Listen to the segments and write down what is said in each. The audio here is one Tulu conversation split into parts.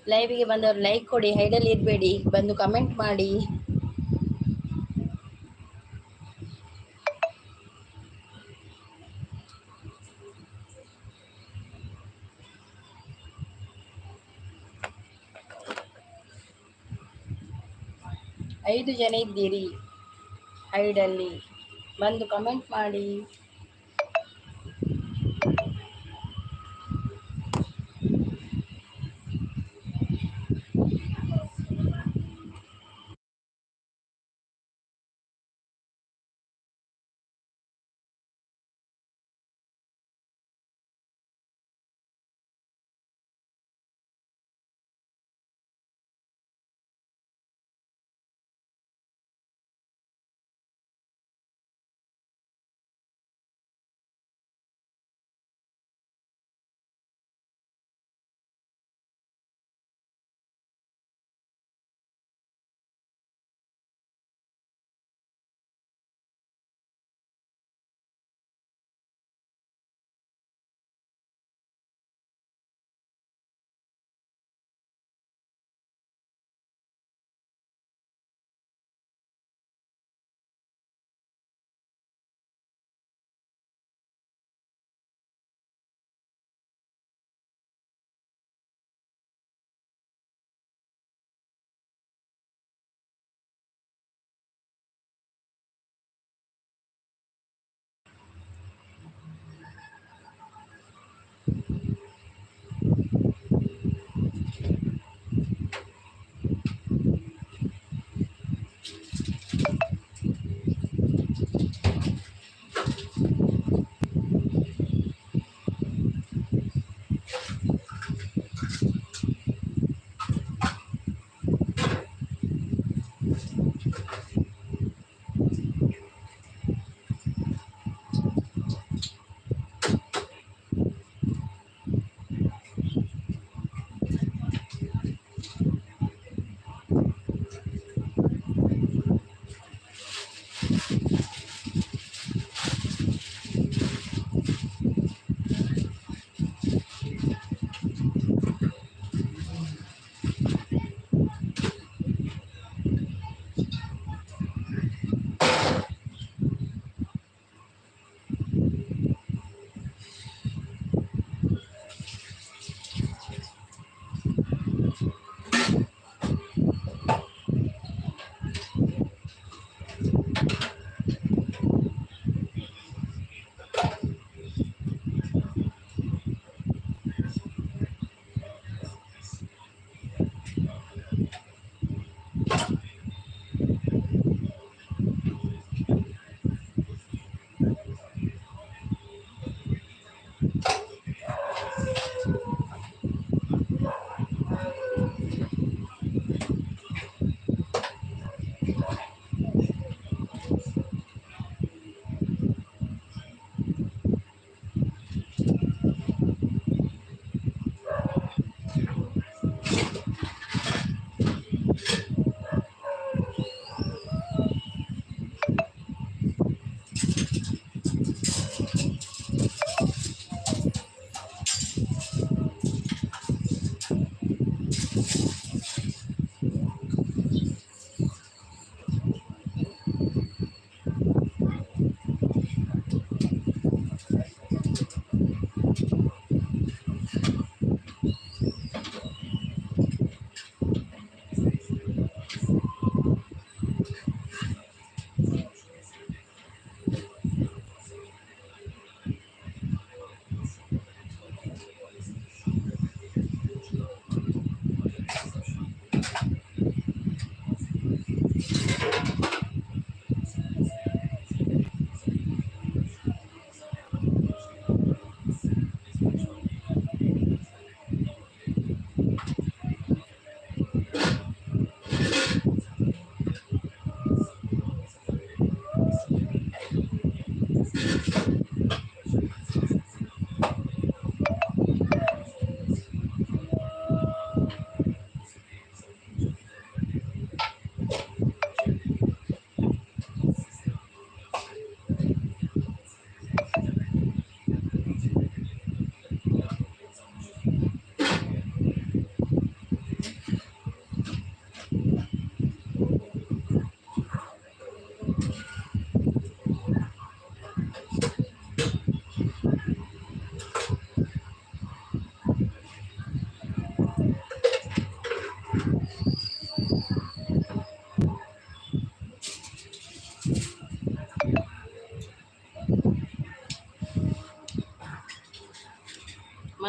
ಲೈವ್ಗೆ ಬಂದವರು ಲೈಕ್ ಕೊಡಿ, ಹೈಡಲ್ಲಿ ಇರಬೇಡಿ, ಬಂದು ಕಮೆಂಟ್ ಮಾಡಿ. ಐದು ಜನ ಇದ್ದೀರಿ ಹೈಡಲ್ಲಿ, ಬಂದು ಕಮೆಂಟ್ ಮಾಡಿ.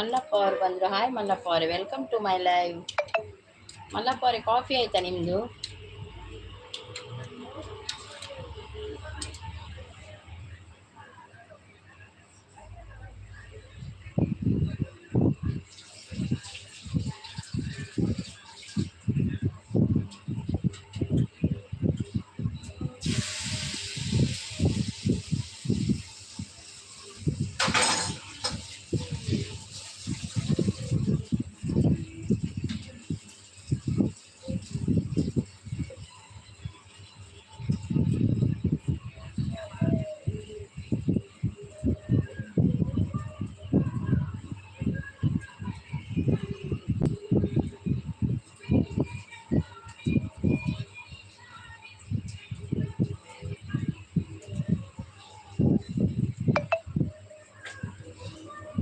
ಮಲ್ಲಪ್ಪ ಅವರು ಬಂದರು. ಹಾಯ್ ಮಲ್ಲಪ್ಪ ಅವರೇ, welcome to my live. Mallappa ಅವರೇ, ಕಾಫಿ ಆಯ್ತಾ ನಿಮ್ಮದು?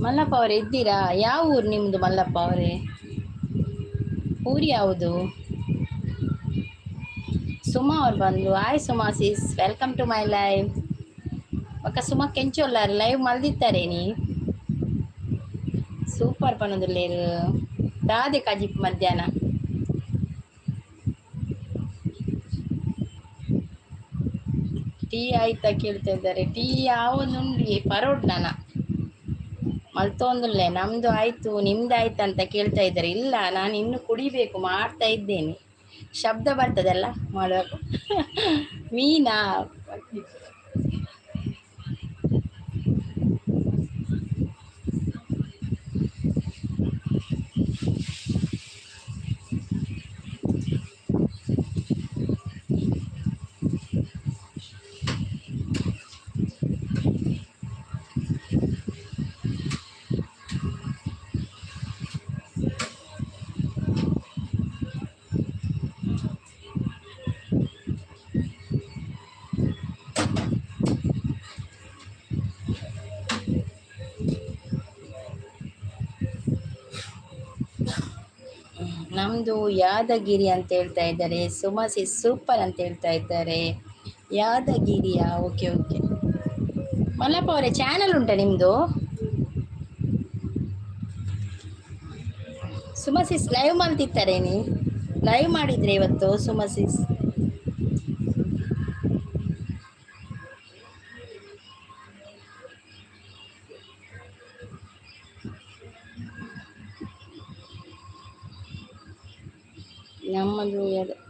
ಮಲ್ಲಪ್ಪ ಅವರೇ ಇದ್ದೀರಾ? ಯಾವ ಊರು ನಿಮ್ಮದು ಮಲ್ಲಪ್ಪ ಅವರೇ? ಊರು ಯಾವುದು? ಸುಮಾ ಅವ್ರು ಬಂದರು. Hi Suma sis, welcome to my live. ಬೊಕ್ಕ ಸುಮಾ ಕೆಂಚೊಲ್ಲಾರ್ ಲೈವ್ ಮಲ್ದಿತ್ತಾರೆ ನೀ? ಸೂಪರ್ ಪನೊಂದುಲ್ಲೆರ್. ದಾದೆ ಕಜಿಪ್ ಮಧ್ಯಾಹ್ನ? ಟೀ ಆಯ್ತಾ ಕೇಳ್ತಾ ಇದ್ದಾರೆ. ಟೀ ಯಾವೊಂದುಂಡು ಪರೋಡ್ ನಾನ ಮಲ್ತೊಂದುಲ್ಲೆ. ನಮ್ಮದು ಆಯಿತು, ನಿಮ್ದು ಆಯ್ತಾ ಅಂತ ಕೇಳ್ತಾ ಇದ್ದಾರೆ. ಇಲ್ಲ, ನಾನು ಇನ್ನು ಕುಡಿಬೇಕು, ಮಾಡ್ತಾ ಇದ್ದೇನೆ. ಶಬ್ದ ಬರ್ತದಲ್ಲ ಮಾಡುವಾಗ. ಮೀನಾ? ನಮ್ಮದು ಯಾದಗಿರಿ ಅಂತ ಹೇಳ್ತಾ ಇದ್ದಾರೆ. ಸುಮಸಿ ಸೂಪರ್ ಅಂತ ಹೇಳ್ತಾ ಇದ್ದಾರೆ. ಯಾದಗಿರಿಯಾ? Okay okay. Mallappa ಅವರೇ, ಚಾನಲ್ ಉಂಟಾ ನಿಮ್ಮದು? ಸುಮಸಿಸ್ ಲೈವ್ ಮಾಡ್ತಿತ್ತಾರೆ ನೀ? ಲೈವ್ ಮಾಡಿದ್ರೆ ಇವತ್ತು ಸುಮಸಿಸ್? ನಮ್ಮದು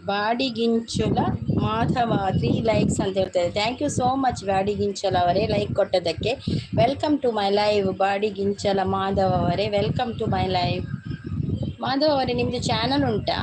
ಬಾಡಿಗಿಂಚುಲ ಮಾಧವ 3 ಲೈಕ್ಸ್ ಅಂತ ಹೇಳ್ತಾರೆ. Thank you so much Badiginchala ಅವರೇ, like ಕೊಟ್ಟದಕ್ಕೆ. Welcome to my live Badiginchala Madhava ಅವರೇ, welcome to my live. Madhava ಅವರೇ, ನಿಮ್ಮದು ಚಾನಲ್ ಉಂಟಾ?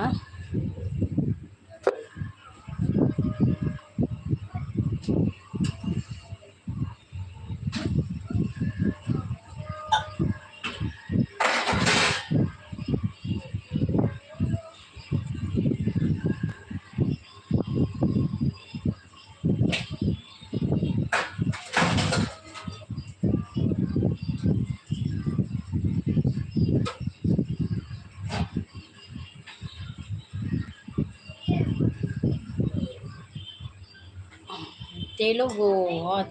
ತೆಲುಗು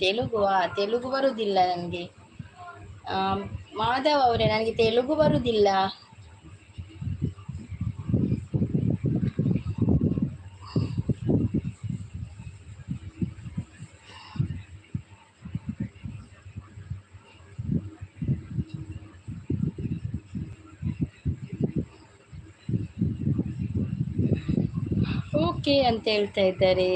ತೆಲುಗು ತೆಲುಗು ಬರುವುದಿಲ್ಲ ನನಗೆ ಮಾಧವ್ ಅವರೇ, ನನಗೆ ತೆಲುಗು ಬರುವುದಿಲ್ಲ. ಓಕೆ ಅಂತ ಹೇಳ್ತಾ ಇದ್ದಾರೆ.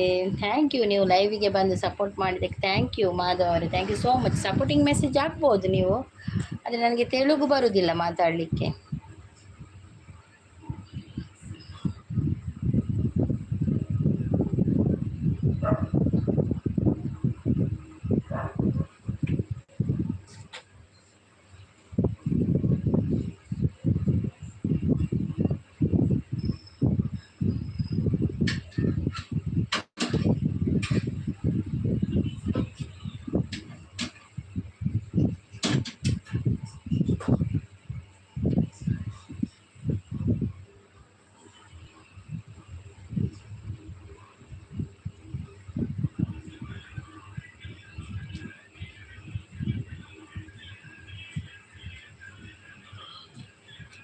Thank you, ನೀವು ಲೈವಿಗೆ ಬಂದು ಸಪೋರ್ಟ್ ಮಾಡಿದ್ದಕ್ಕೆ thank you Madhav ಅವರೇ, thank you so much. Supporting message ಹಾಕ್ಬೋದು ನೀವು, ಆದರೆ ನನಗೆ ತೆಲುಗು ಬರುವುದಿಲ್ಲ ಮಾತಾಡಲಿಕ್ಕೆ.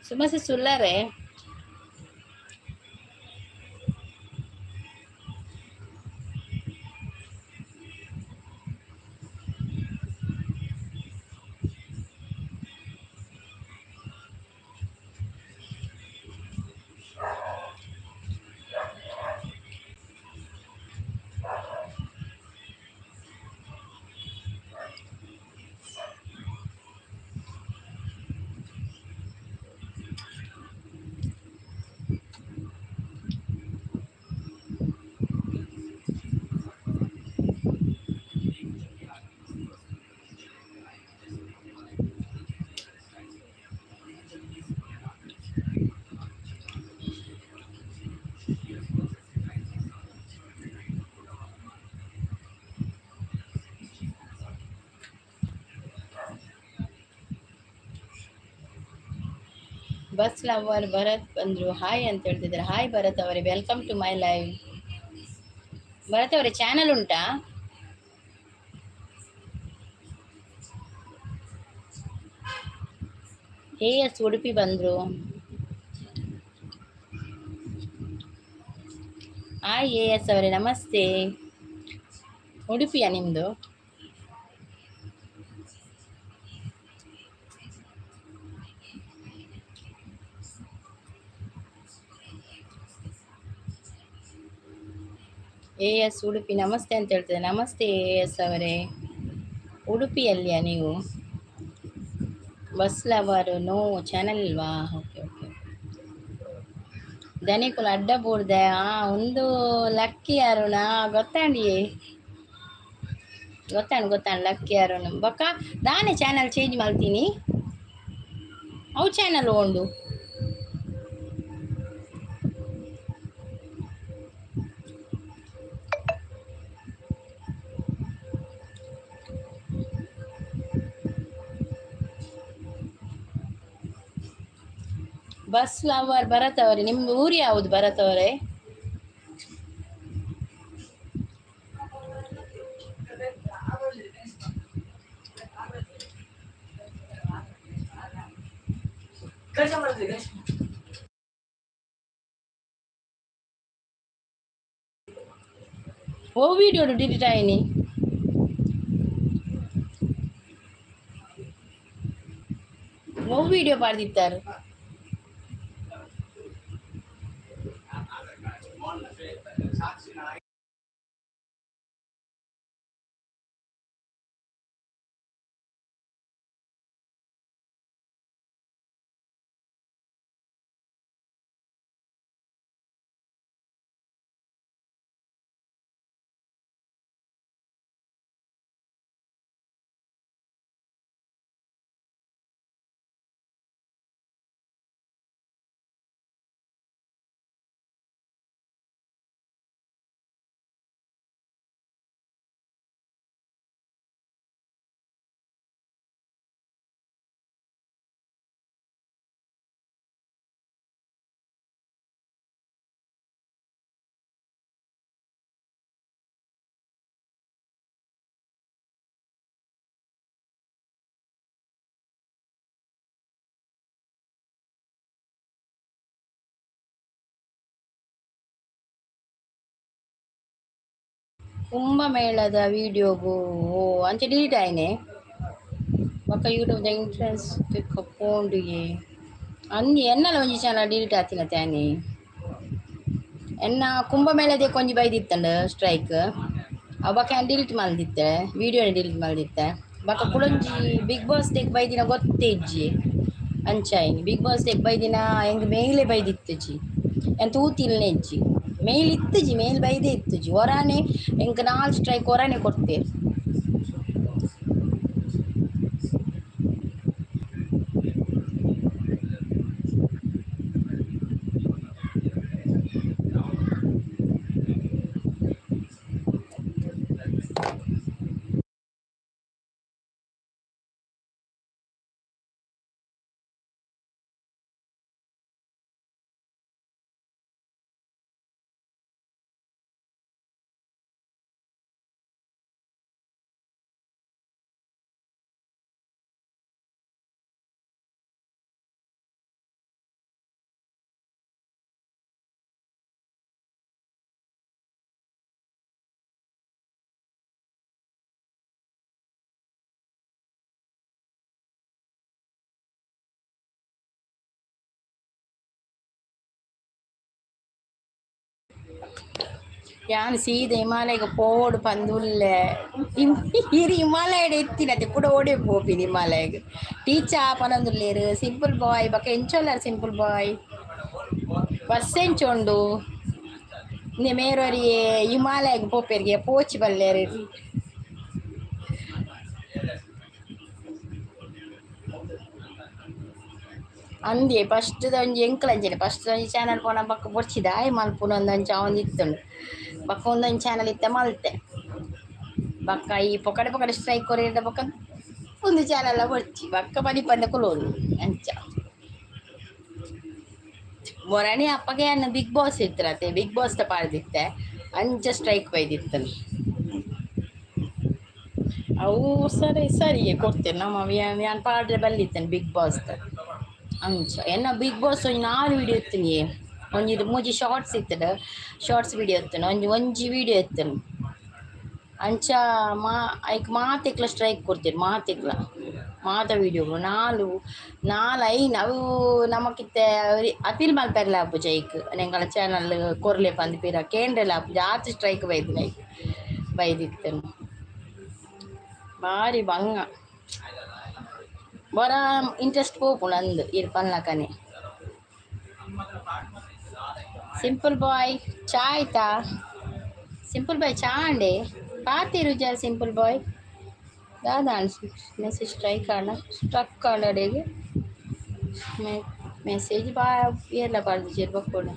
ಸುಮಸಿ ಸುಲ್ಲರೆ. ಬಸ್ ಲವರ್ ಭರತ್ ಬಂದರು, ಹಾಯ್ ಅಂತ ಹೇಳ್ತಿದ್ದಾರೆ. ಹಾಯ್ ಭರತ್ ಅವರೇ, welcome to my live. Bharat ಅವರೇ, ಚಾನಲ್ ಉಂಟಾ? ಎ ಎಸ್ ಉಡುಪಿ ಬಂದರು. ಹಾಯ್ ಎ ಎಸ್ ಅವರೇ, ನಮಸ್ತೆ. ಉಡುಪಿಯಾ ನಿಮ್ಮದು? ಎ ಎಸ್ ಉಡುಪಿ ನಮಸ್ತೆ ಅಂತ ಹೇಳ್ತದೆ. ನಮಸ್ತೆ ಎ ಎಸ್ ಅವರೇ, ಉಡುಪಿಯಲ್ಲಿಯಾ ನೀವು? ಬಸ್ ಲವರು ನೋ ಚಾನಲ್ ಇಲ್ವಾ? Okay okay. ದನಿಕುಲು ಅಡ್ಡ ಬೂರ್ದೆ. ಒಂದು ಲಕ್ಕಿ ಅರುಣ ಗೊತ್ತಾಂಡಿಯೇ? ಗೊತ್ತಾಂಡ್ ಗೊತ್ತಾಂಡ್ ಲಕ್ಕಿ ಅರುಣ್. ಬೊಕ್ಕ ದಾನೆ ಚಾನಲ್ ಚೇಂಜ್ ಮಾಡ್ತೀನಿ. ಅವು ಚಾನಲ್ ಉಂಡು. ಬಸ್ ಲವರ್ ಭರತ್ ಅವರೇ, ನಿಮ್ಮ ಊರು ಯಾವುದು ಭರತ್ ಅವರೇ? ಓ ವಿಡಿಯೋ ಡಿಲೀಟ್ ಆಯ್ನಿ. ಓ ವಿಡಿಯೋ ಪಾಡ್ದಿತ್ತಾರೆ. ಕುಂಭಮೇಳದ ವಿಡಿಯೋಗು ಓ ಅಂಚೆ ಡಿಲೀಟ್ ಆಯ್ನೆ. ಬೊಕ್ಕ ಯೂಟ್ಯೂಬ್ದ ಇಂಟ್ರೆಸ್ಟ್ ಪೋಂಡುಗೆ ಅಂದು ಎನ್ನಲ ಒಂಜಿ ಚಾನಲ್ ಡಿಲೀಟ್ ಆತಿನ ತಾನೆ. ಎನ್ನ ಕುಂಭಮೇಳದೇ ಕೊಂಜಿ ಬೈದಿತ್ತಂಡ ಸ್ಟ್ರೈಕ್. ಅವು ಬೊಕ್ಕ ಯಾನ್ ಡಿಲೀಟ್ ಮಲ್ದಿತ್ತೆ, ವಿಡಿಯೋನೇ ಡಿಲೀಟ್ ಮಲ್ದಿತ್ತೆ. ಬೊಕ್ಕ ಕುಡೊಂಜಿ ಬಿಗ್ ಬಾಸ್ ದೇಕ್ ಬೈದಿನ ಗೊತ್ತೇ ಇಜ್ಜಿ. ಅಂಚಾಯಿನಿ ಬಿಗ್ ಬಾಸ್ ದೇಕ್ ಬೈದಿನ ಎಂಕ್ ಮೇಲೆ ಬೈದಿತ್ತುಜಿ, ಯಾನ್ ತೂತಿಲ್ನೆ ಇಜ್ಜಿ. ಮೇಲ್ ಇತ್ತುಜಿ, ಮೇಲ್ ಬೈದೇ ಇತ್ತುಜಿ. ಒರಾನೆ ಎಂಕ್ 4 ಸ್ಟ್ರೈಕ್ ಒರಾನೆ ಕೊಡ್ತೇರು. ಯಾನ್ ಸೀದ ಹಿಮಾಲಯಗ್ ಪೋವೊಡು ಪಂದುಲ್ಲೆ. ಇರ್ ಹಿಮಾಲಯಡ್ ಇತ್ತಿನತೆ ಕೂಡ ಓಡೆ ಪೋಪಿನಿ ಹಿಮಾಲಯಗ್. ಟೀಚರ್ ಪನೊಂದುಲ್ಲೇರು ಸಿಂಪಲ್ ಬಾಯ್ ಬೊಕ ಎಂಚೊಲ್ಲಾರ್ ಸಿಂಪಲ್ ಬಾಯ್. ಬಸ್ ಎಂಚ ಉಂಡು ಇಂದೆ ಮೇರೊರಿ ಹಿಮಾಲಯಗ್ ಪೋಪೆರ್ಗೆ ಪೋಚಿ ಬಲ್ಲೆರ್. ಅಂದೆ ಫಸ್ಟ್ ಒಂಜಿ ಎಂಕಲ್ ಅಂಚನೆ ಫಸ್ಟ್ ಒಂಜಿ ಚಾನಲ್ ಪೋನ ಬೊಕ್ಕ ಬೊರ್ಚಿ ದಾಯೆ ಮಲ್ಪುನ ಅಂಚ ಆವೊಂದು ಇತ್ತುಂಡು. ಬೊಕ್ಕ ಒಂದೊಂದು ಚಾನಲ್ ಇತ್ತೆ ಮಲ್ತೆ. ಬೊಕ್ಕ ಈ ಪೊಕಡೆ ಪೊಕಡೆ ಸ್ಟ್ರೈಕ್ ಕೊರಿಯದ ಬೊಕ್ಕ ಒಂದು ಚಾನಲ್ ಬೊರ್ಚಿ ಬೊಕ್ಕ ಪನಿಪಂದೆ ಕುಲೋಂದು ಅಂಚ. ಮೊರಣಿ ಅಪ್ಪಗೆ ಯಾನ್ ಬಿಗ್ ಬಾಸ್ ಇತ್ತಿರತೆ ಬಿಗ್ ಬಾಸ್ ದ ಪಾಡ್ದಿತ್ತೆ ಅಂಚ ಸ್ಟ್ರೈಕ್ ಬೈದಿತ್ತನು. ಅವು ಸರಿ ಸರಿಯೇ ಕೊಡ್ತೇನೆ ನಮ್ಮ ಯಾನ್ ಯಾನ್ ಪಾಡ್ರೆ ಬಲ್ಲಿತ್ತೇನೆ ಬಿಗ್ ಬಾಸ್ ದ ಅಂಚ. ಎನ್ನ ಬಿಗ್ ಬಾಸ್ ಒಂಜಿ ನಾಲ್ ವಿಡಿಯೋ ಇತ್ತಿನಿಯೇ. ಒಂಜಿ ಮೂಜಿ ಶಾರ್ಟ್ಸ್ ಇತ್ತುಂಡು, ಶಾರ್ಟ್ಸ್ ವಿಡಿಯೋ ಇತ್ತುಂಡು, ಒಂಜಿ ಒಂಜಿ ವಿಡಿಯೋ ಇತ್ತುಂಡು. ಅಂಚ ಮಾ ಐಕ್ ಮಾತೆಕ್ಲ ಸ್ಟ್ರೈಕ್ ಕೊಡ್ತೀರಿ ಮಾತೆಕ್ಲ ಮಾತ ವಿಡಿಯೋಗಳು ನಾಲು ನಾಲ್ ಐನ್ ಅವು ನಮಕಿತ್ತೆ ಅಪೀಲ್ ಮಲ್ಪೆರ್ಲ ಆಪುಜಿ ಐಕ್ ಎಂಕಲ್ನ ಚಾನಲ್ ಕೊರ್ಲೆ ಪಂದ್ ಪಿರ ಕೇಂಡ್ರೆಲ ಆಪುಜಿ ಆತ್ ಸ್ಟ್ರೈಕ್ ಬೈದಿನ ಐಕ್ ಬೈದಿತ್ತುಂಡು. ಬಾರಿ ಬಂಗ ಬೊರ ಇಂಟ್ರೆಸ್ಟ್ ಪೋಪುಂಡು ಅಂದ್ ಇರ್ ಪನ್ಲಕನೆ. ಸಿಂಪಲ್ ಬಾಯ್ ಚಾ ಆಯ್ತಾ? ಸಿಂಪಲ್ ಬಾಯ್ ಚಾ ಆಂಡೆ ಪಾತೆರುಜಾರ್ ಸಿಂಪಲ್ ಬಾಯ್ ದಾದ ಮೆಸೇಜ್ ಸ್ಟ್ರೈಕ್ ಆಂಡ ಸ್ಟ್ರಕ್ ಆಂಡ್ ಅಡೆಗ್ ಮೆಸೇಜ್ ಬಾ ಏರ್ಲ ಪಾಡ್ದಿಜೆರ್ ಬೊಕ್ಕೊಡು.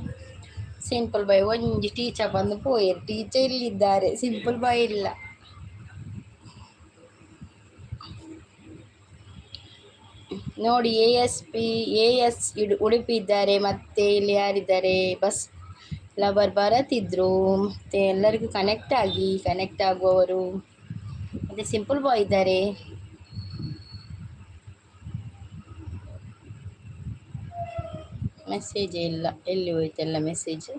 ಸಿಂಪಲ್ ಬಾಯ್ ಒಂಜಿ ಟೀಚರ್ ಬಂದು ಪೋಯೆರ್ ಟೀಚರ್ ಇಲ್ಲಿದ್ದಾರೆ ಸಿಂಪಲ್ ಬಾಯ್ ಇಲ್ಲ. ನೋಡಿ A S P A S Udupi ಇದ್ದಾರೆ, ಮತ್ತೆ ಇಲ್ಲಿ ಯಾರಿದ್ದಾರೆ, ಬಸ್ ಲವರ್ ಭರತ್ ಇದ್ರು, ಮತ್ತೆ ಎಲ್ಲರಿಗೂ ಕನೆಕ್ಟ್ ಆಗಿ ಕನೆಕ್ಟ್ ಆಗುವವರು, ಮತ್ತೆ ಸಿಂಪಲ್ ಬಾಯ್ ಇದ್ದಾರೆ. ಮೆಸೇಜ್ ಇಲ್ಲ, ಎಲ್ಲಿ ಹೋಯ್ತೆಲ್ಲ ಮೆಸೇಜ್?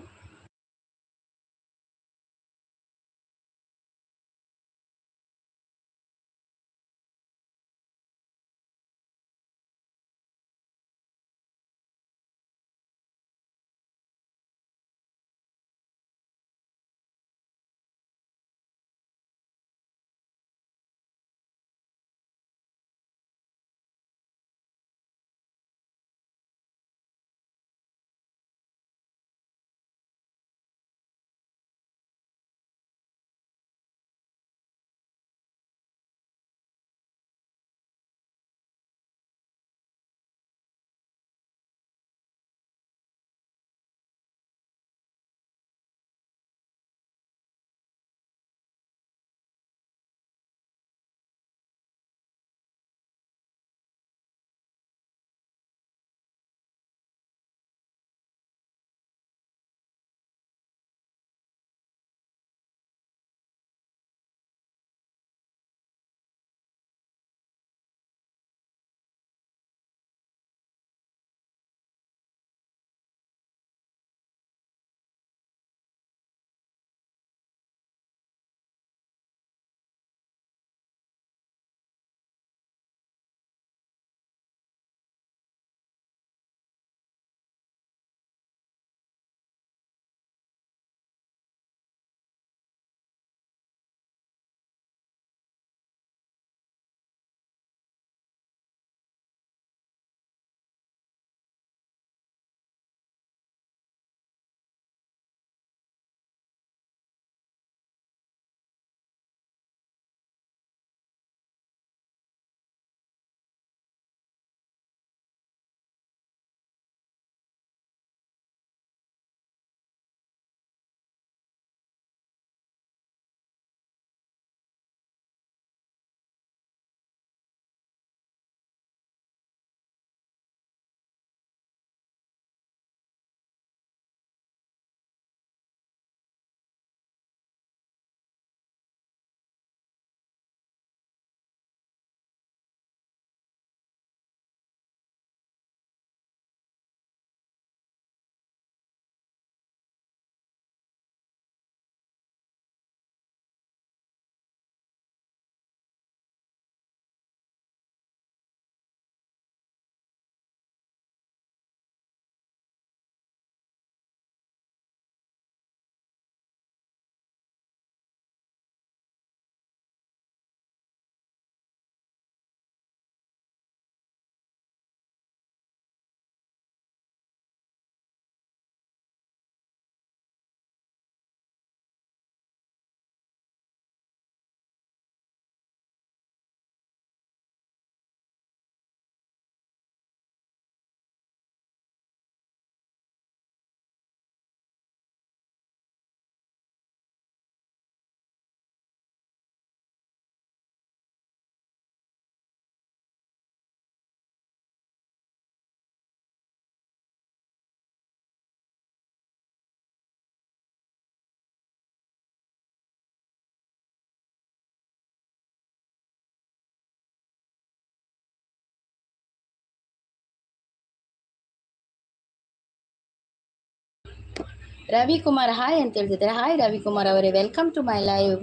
ರವಿಕುಮಾರ್ ಹಾಯ್ ಅಂತ ಹೇಳ್ತಿದ್ದಾರೆ. ಹಾಯ್ ರವಿಕುಮಾರ್ ಅವರೇ, welcome to my live.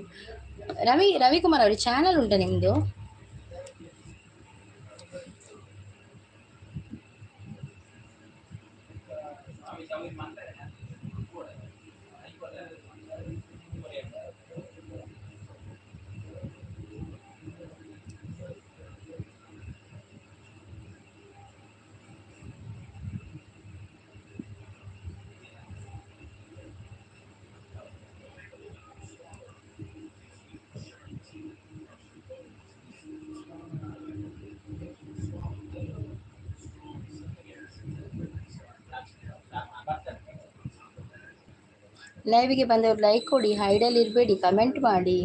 Ravikumar ಅವರೇ, ಚಾನಲ್ ಉಂಟಾ ನಿಮ್ಮದು? ಲೈವ್ಗೆ ಬಂದವರು ಲೈಕ್ ಕೊಡಿ, ಹೈಡಲ್ಲಿ ಇರಬೇಡಿ, ಕಮೆಂಟ್ ಮಾಡಿ.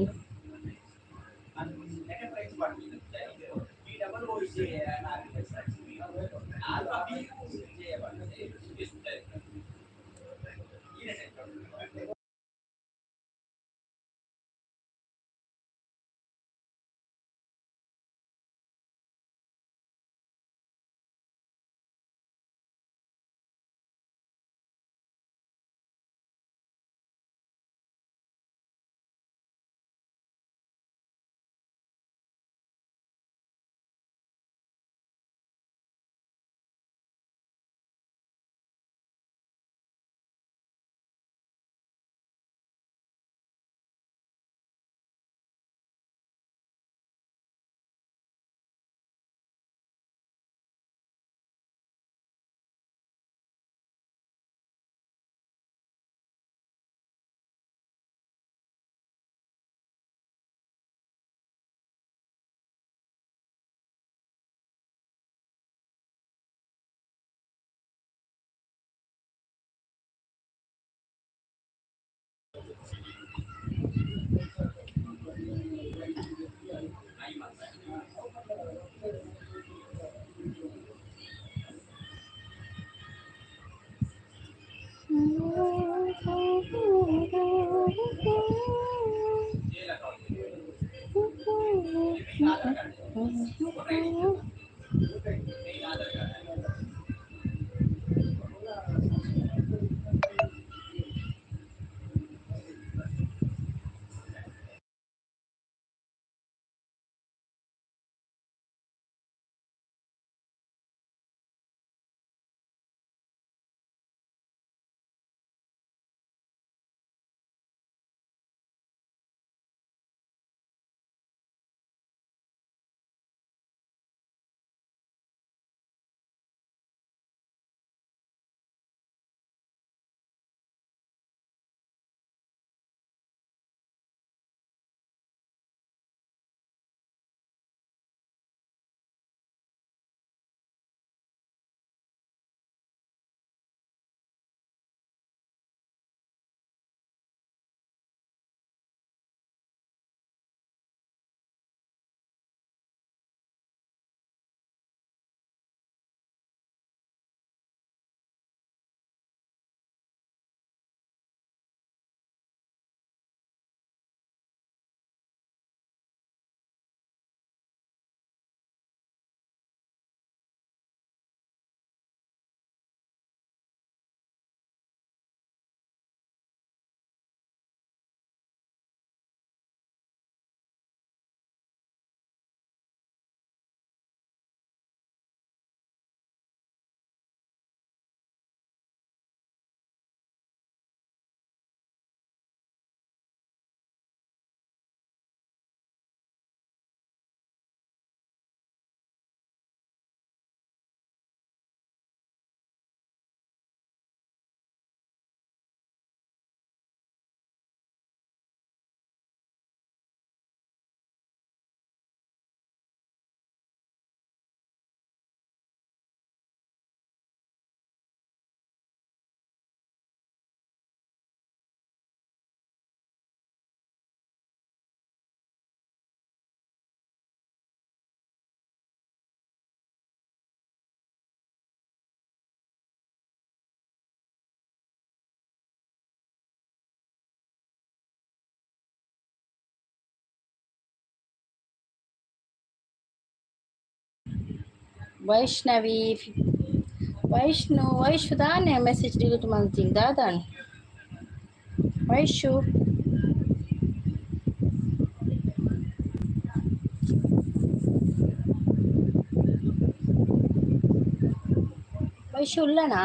ವೈಷ್ಣವಿ, ವೈಷ್ಣು, ವೈಶು ದಾನೆ ಮೆಸೇಜ್ ಡಿಲೀಟ್ ಮಾಡ್ತೀನಿ ದಾದಾಣ್. ವೈಶು, ವೈಶು ಉಲ್ಲನಾ?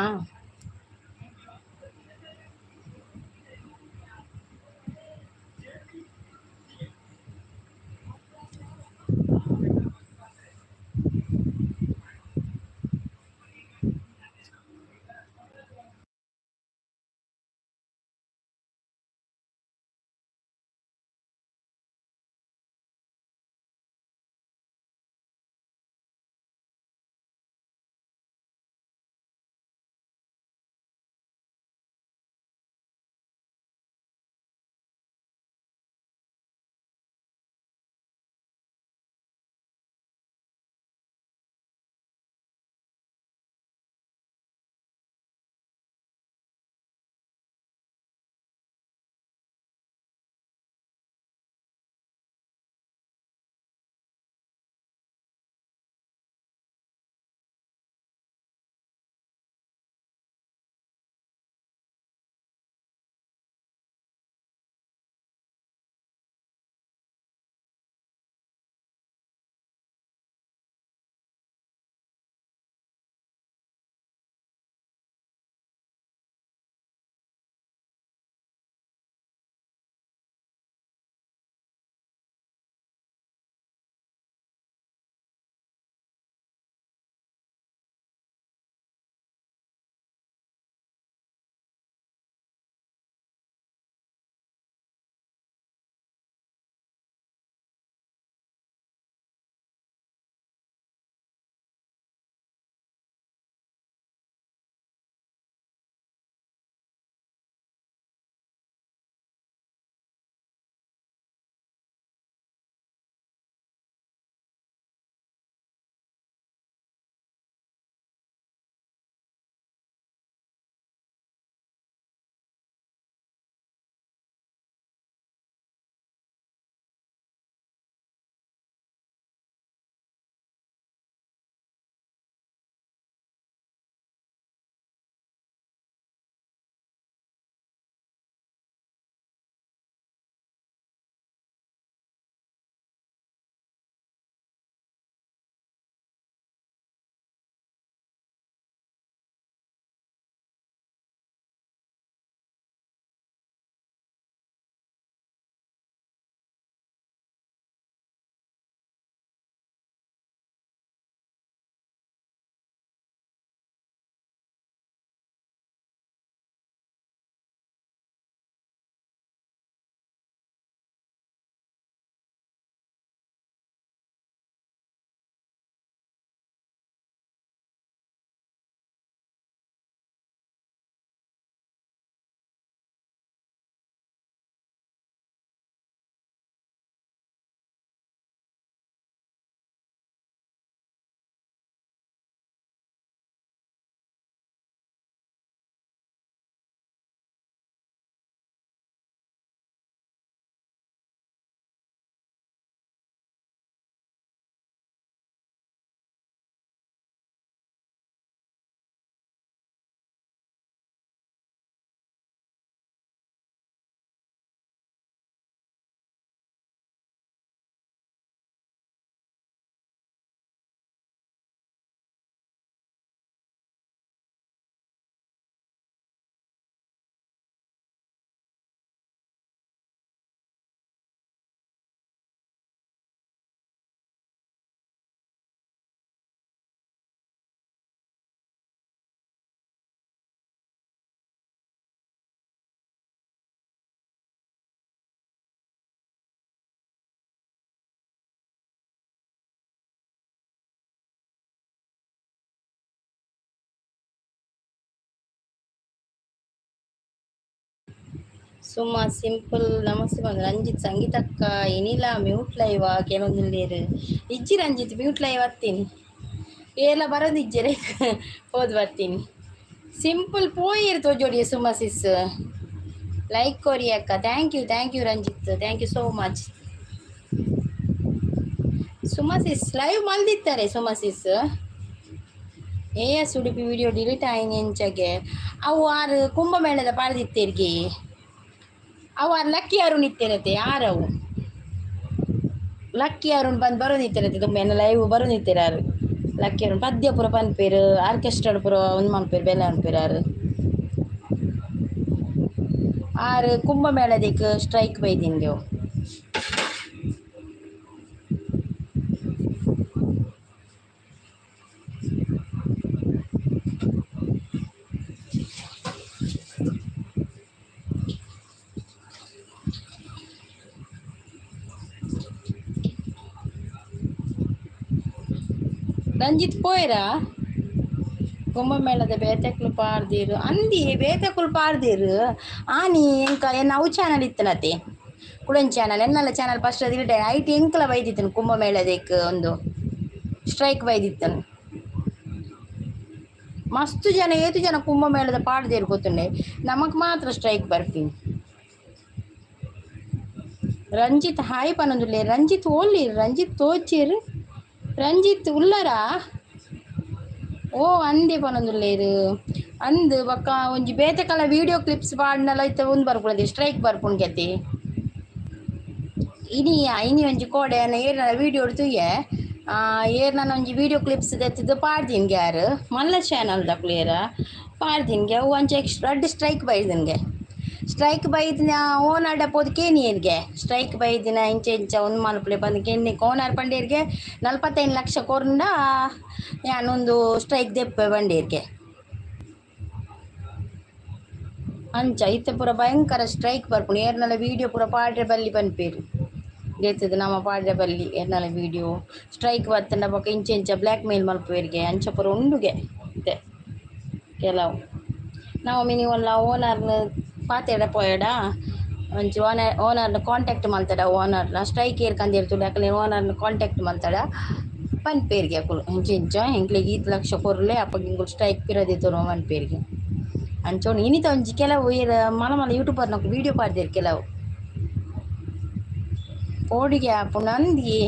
ಸುಮಾ ಸಿಂಪಲ್ ನಮಸ್ತೆ ಬಂದು ರಂಜಿತ್, ಸಂಗೀತಕ್ಕ ಏನಿಲ್ಲ ಮ್ಯೂಟ್ ಲೈವ್ ಕೆಲವೊಂದಿಲ್ಲೇರು ಇಜ್ಜಿ ರಂಜಿತ್ ಮ್ಯೂಟ್ ಲೈವ್ ಹತ್ತೀನಿ ಏಲ ಬರೋದು ಇಜ್ಜರೆ ಹೋದ್ ಬರ್ತೀನಿ. ಸಿಂಪಲ್ ಪೋಯಿರ್ ತೋಜೋಡಿ ಸುಮಾ ಸಿಸ್. ಲೈಕ್ ಕೊರಿ ಅಕ್ಕ. Thank you, thank you Ranjith, thank you so much. Suma sis live ಮಲ್ದಿತ್ತಾರೆ. Suma sis A S Udupi video delete ಆಯ್ನೆ ಎಂಚಗೆ ಅವು ಆರು ಕುಂಭಮೇಳದ ಪಾಡ್ದಿತ್ತೀರ್ಗೆ. ಅವ ಲಕ್ಕಿ ಅರುಣ್ ಇತ್ತೇರತೆ ಯಾರವು ಲಕ್ಕಿ ಅರುಣ್ ಬಂದು ಬರೋದಿತ್ತೇರತೆ ತುಂಬ ಎನ್ನ ಲೈವ್ ಬರೋದಿತ್ತೀರ ಯಾರು ಲಕ್ಕಿ ಅರುಣ್ ಪದ್ಯ ಪೂರ ಪನ್ಪೇರು ಆರ್ಕೆಸ್ಟ್ರಾ ಪೂರ ಒಂದು ಮನ್ಪೇರು ಬೆಲೆ ಅನ್ಪೇರು ಯಾರು ಆರು ಕುಂಭಮೇಳದಿಕ್ ಸ್ಟ್ರೈಕ್ ಬೈದಿನ್ಗೆ. ರಂಜಿತ್ ಪೋಯರಾ? ಕುಂಭಮೇಳದ ಬೇತೆಕ್ಲು ಪಾಡ್ದೀರು ಅಂದಿ, ಬೇತೆಕುಲು ಪಾಡ್ದೀರು. ಆನಿ ಎಂಕ ಎನ್ನ ಅವು ಚಾನಲ್ ಇತ್ತನತೆ, ಕುಡೊಂಜಿ ಚಾನಲ್ ಎನ್ನಲ್ಲ ಚಾನಲ್ ಫಸ್ಟ್ ಅದು ಐಟ್ ಎಂಕಲ ಬೈದಿತ್ತನು. ಕುಂಭಮೇಳದಕ್ಕೆ ಒಂದು ಸ್ಟ್ರೈಕ್ ಬೈದಿತ್ತನು. ಮಸ್ತ್ ಜನ, ಏತು ಜನ ಕುಂಭಮೇಳದ ಪಾಡ್ದೇರು ಗೊತ್ತುಂಡೆ, ನಮಕ್ ಮಾತ್ರ ಸ್ಟ್ರೈಕ್ ಬರ್ತೀನಿ. ರಂಜಿತ್ ಹಾಯ್ ಪನೊಂದುಲ್ಲೆ. ರಂಜಿತ್ ಓಲ್ಲಿ? ರಂಜಿತ್ ತೋಚಿರ್. ರಂಜಿತ್ ಉಲ್ಲರಾ? ಓ ಅಂದೆ ಪನೊಂದುಲ್ಲೇರು ಅಂದ್. ಬೊಕ್ಕ ಒಂಜಿ ಬೇತೆ ಕಲ ವೀಡಿಯೋ ಕ್ಲಿಪ್ಸ್ ಪಾಡ್ನಲ ಇತ್ತೆ ಉಂದು ಬರ್ಪುಂಡು, ಸ್ಟ್ರೈಕ್ ಬರ್ಪುಂಡು ಕೆತ್ತಿ. ಇನಿ ಇನಿ ಒಂಜಿ ಕೋಡೆ ಏರ್ನ ವೀಡಿಯೋ ತೂಯೆ. ಏರ್ ನಾನು ಒಂಜಿ ವೀಡಿಯೋ ಕ್ಲಿಪ್ಸ್ ದೆತ್ತದು ಪಾಡ್ದಿನ್ಗೆ. ಯಾರು ಮಲ್ಲ ಚಾನಲ್ ದಕ್ಲು ಪಾಡ್ದಿನ್ಗೆ. ಅವು ಒಂಚೆ ರಡ್ಡ್ ಸ್ಟ್ರೈಕ್ ಬೈದಿನ್ಗೆ. ಸ್ಟ್ರೈಕ್ ಬೈದಿನ ಓನರ್ಡ ಪೋದು ಕೇನಿಯರ್ಗೆ, ಸ್ಟ್ರೈಕ್ ಬೈದಿನ ಇಂಚ ಇಂಚ ಒಂದು ಮಲ್ಪುಲೆ ಬಂದು ಕೇನಿ. ಓನರ್ ಪಂಡೇರ್ಗೆ 45 ಲಕ್ಷ ಕೊರ್ಂಡ ಯಾನೊಂದು ಸ್ಟ್ರೈಕ್ ದೆಪ್ಪೆ ಬಂಡೇರ್ಗೆ. ಅಂಚ ಇತ್ತೆ ಪೂರ ಭಯಂಕರ ಸ್ಟ್ರೈಕ್ ಬರ್ಪುಂಡು. ಏರ್ನಲ ವೀಡಿಯೋ ಪೂರ ಪಾಡ್ರೆ ಬಲ್ಲಿ ಪನ್ಪೇರು. ದೇತದ ನಮ ಪಾಡ್ರೆ ಬಲ್ಲಿ ಏರ್ನಲ ವೀಡಿಯೋ, ಸ್ಟ್ರೈಕ್ ಬತ್ತಂಡ ಬೊಕ ಇಂಚ ಇಂಚ ಬ್ಲ್ಯಾಕ್ ಮೇಲ್ ಮಲ್ಪುವೆರ್ಗೆ. ಅಂಚ ಪೂರ ಉಂಡುಗೆ ಇತ್ತೆ ಕೆಲವು. ನಾವು ಮಿನಿ ಒಲ್ಲ ಓನರ್ನ ಪಾತೆರ ಪೋಯಡ, ಒಂಚಿ ಓನರ್ ಓನರ್ನ ಕಾಂಟ್ಯಾಕ್ಟ್ ಮಲ್ತಡ. ಓನರ್ನ ಸ್ಟ್ರೈಕ್ ಏರ್ಕಂದಿರ್ತುಂಡು ಅಕಲೆ ಓನರ್ನ ಕಾಂಟ್ಯಾಕ್ಟ್ ಮಲ್ತಡ ಪನ್ಪೇರ್ಗೆ ಅಕುಲು, ಇಂಚ ಇಂಚ ಎಂಕ್ಲೆಗ್ ಈತ್ ಲಕ್ಷ ಕೊರ್ಲೆ, ಅಪಗ ಎಂಕುಲು ಸ್ಟ್ರೈಕ್ ಪಿರ ದೆತ್ತೊನುವ ಪನ್ಪೇರ್ಗೆ. ಅಂಚ ಉಂಡು. ಇನಿತ ಒಂಜಿ ಕೆಲವು ಏರ್ ಮಲ್ಲ ಮಲ್ಲ ಯೂಟ್ಯೂಬರ್ನಕುಲು ವೀಡಿಯೋ ಪಾಡ್ದೆರ್ ಕೆಲವು. ಪೋಡಿಗೆ ಆಪುಂಡು ಅಂದಿಯೇ.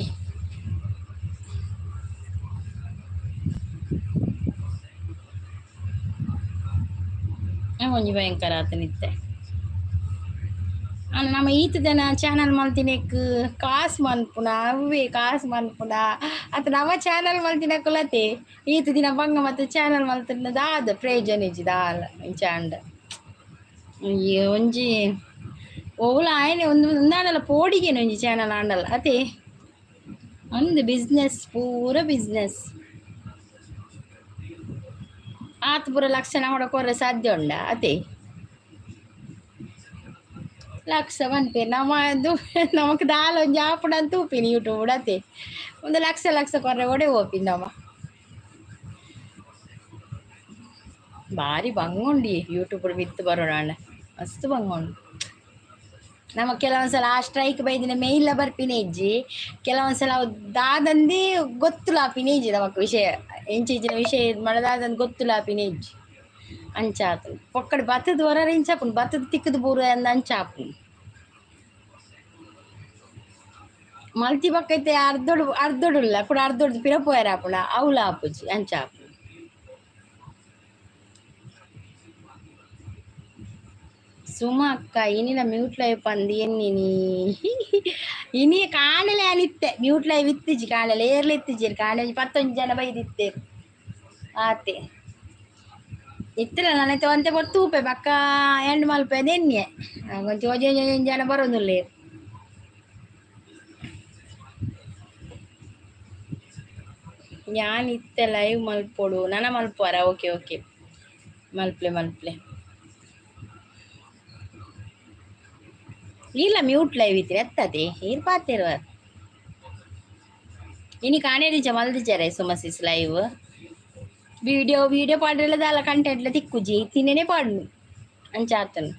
ಒಂಜಿ ಭಯಂಕರ ಆತನಿತ್ತೆ. ಅಣ್ಣ, ನಮ್ಮ ಈತದನ ಚಾನಲ್ ಮಲ್ತಿನೆಕ್ ಕಾಸು ಮನ್ಪುನ, ಅವೇ ಕಾಸು ಮನ್ಪುನ ಅತ್ತ ನಮ್ಮ ಚಾನಲ್ ಮಲ್ತಿನಕುಲತೆ ಈತ ದಿನ ಬಂಗ ಮತ್ತು ಚಾನಲ್ ಮಲ್ತಿನ ದಾದ ಪ್ರಯೋಜನ ಇಜ್ಜಿ ದಾಲ. ಇಂಚ ಅಂಡ ಈ ಒಂಜಿ ಓಲ ಆಯ್ನೆ ಒಂದು ಒಂದಾಂಡಲ ಪೋಡಿಗೆನೆ ಒಂಜಿ ಚಾನಲ್ ಆಂಡಲ ಅತೆ. ಒಂದು ಬಿಸ್ನೆಸ್, ಪೂರ ಬಿಸ್ನೆಸ್ ಆತ್. ಪೂರ ಲಕ್ಷಣ ಕೊಡ ಸಾಧ್ಯ ಉಂಡ ಅತೆ? ಲಕ್ಷ ಪನ್ಪೇರು ನಮ್ಮ ಅದು ನಮಕ್ ದಾಲ ಒಂಜಿ ಆಪುಂಡು ಅಂತ ತೂಪಿನಿ ಯೂಟ್ಯೂಬ್ ಅತೆ. ಒಂದು ಲಕ್ಷ ಲಕ್ಷ ಕೊರ್ರೆ ಒಡೆ ಪೋಪಿನಿ ನಮ. ಭಾರಿ ಬಂಗ ಉಂಡು ಯೂಟ್ಯೂಬ್ ಮಿತ್ತ್ ಬರೋಣ, ಮಸ್ತ್ ಬಂಗ ಉಂಡು. ನಮ ಕೆಲವೊಂದ್ಸಲ ಆ ಸ್ಟ್ರೈಕ್ ಬೈದಿನ ಮೇಯ್ಲ ಬರ್ಪಿನ ಇಜ್ಜಿ. ಕೆಲವೊಂದ್ಸಲ ಅವು ದಾದಂದಿ ಗೊತ್ತುಲ ಆಪಿನ ಇಜ್ಜಿ ನಮಕ್ ವಿಷಯ. ಎಂಚಿಂಚಿನ ವಿಷಯ ಮಳದಾದಂದು ಗೊತ್ತುಲ ಆಪಿನ ಇಜ್ಜಿ. ಅಂಚ ಆತುಂಡು. ಪೊಕ್ಕಡೆ ಬತ್ತದ ಹೊರ ಇಂಚ ಆಪುಂಡು, ಬತ್ತದ ತಿಕ್ಕದು ಬೂರು ಅಂದ್ ಅಂಚ ಆಪುಂಡು. ಮಲ್ತಿ ಬೊಕ್ಕ ಇತ್ತೆ ಅರ್ಧೊಡು ಅರ್ಧೊಡುಲ್ಲ ಕೂಡ ಅರ್ಧೊಡ್ದು ಪಿರ ಪೋಯೆರೆ ಆಪುಂಡ, ಅವ್ಲ ಆಪುಜಿ, ಅಂಚ ಆಪುಂಡು. ಸುಮಾ ಅಕ್ಕ, ಇನಿಲ ಮ್ಯೂಟ್ ಲೈವ್ ಪಂದ್ ಎನ್ನಿನಿ. ಇನಿ ಕಾಣಲೆ ಅನಿತ್ತೆ ಮ್ಯೂಟ್ ಲೈವ್ ಇತ್ತಿಜಿ ಕಾಣಲೆ, ಏರ್ಲ ಇತ್ತಿಜಿ ಕಾಣೆ. ಒಂಜಿ ಪತ್ತೊಂಜಿ ಜನ ಬೈದಿತ್ತೇರು ಆತೆ. ಇತ್ತಿಲ್ಲ ನಾನೈತೆ ಒಂತೆ ಪೊರ್ತು ತೂಪೆ, ಬಕ್ಕ ಎಂಡ್ ಮಲ್ಪೆ ಎನ್ನಿಯೆ. ಒಂಚಿ ಒಂಜಿ ಒಂಜಿ ಜನ ಬರೋದುಲ್ಲೇರು. ಯಾನ್ ಇತ್ತೆ ಲೈವ್ ಮಲ್ಪೊಡು, ನನ ಮಲ್ಪುವರ? Okay okay, ಮಲ್ಪ್ಲೆ ಮಲ್ಪ್ಲೆ. ಇಲ್ಲ ಮ್ಯೂಟ್ ಲೈವ್ ಇತ್ತಿರ ಎತ್ತದೆ ಈರ್ ಪಾತೆರುವ. ಇನಿ ಕಾಣೆದಿಂಚ ಮಲ್ದಿಜಾರೆ ಸುಮಸಿಸ್ ಲೈವ್. ವಿಡಿಯೋ ವಿಡಿಯೋ ಪಾಡ್ರೆಲ ದಾಲ ಕಂಟೆಂಟ್ಲ ತಿಕ್ಕುಜಿ, ತಿನ್ನೇನೆ ಪಾಡ್ನು. ಅಂಚ ಆತನು.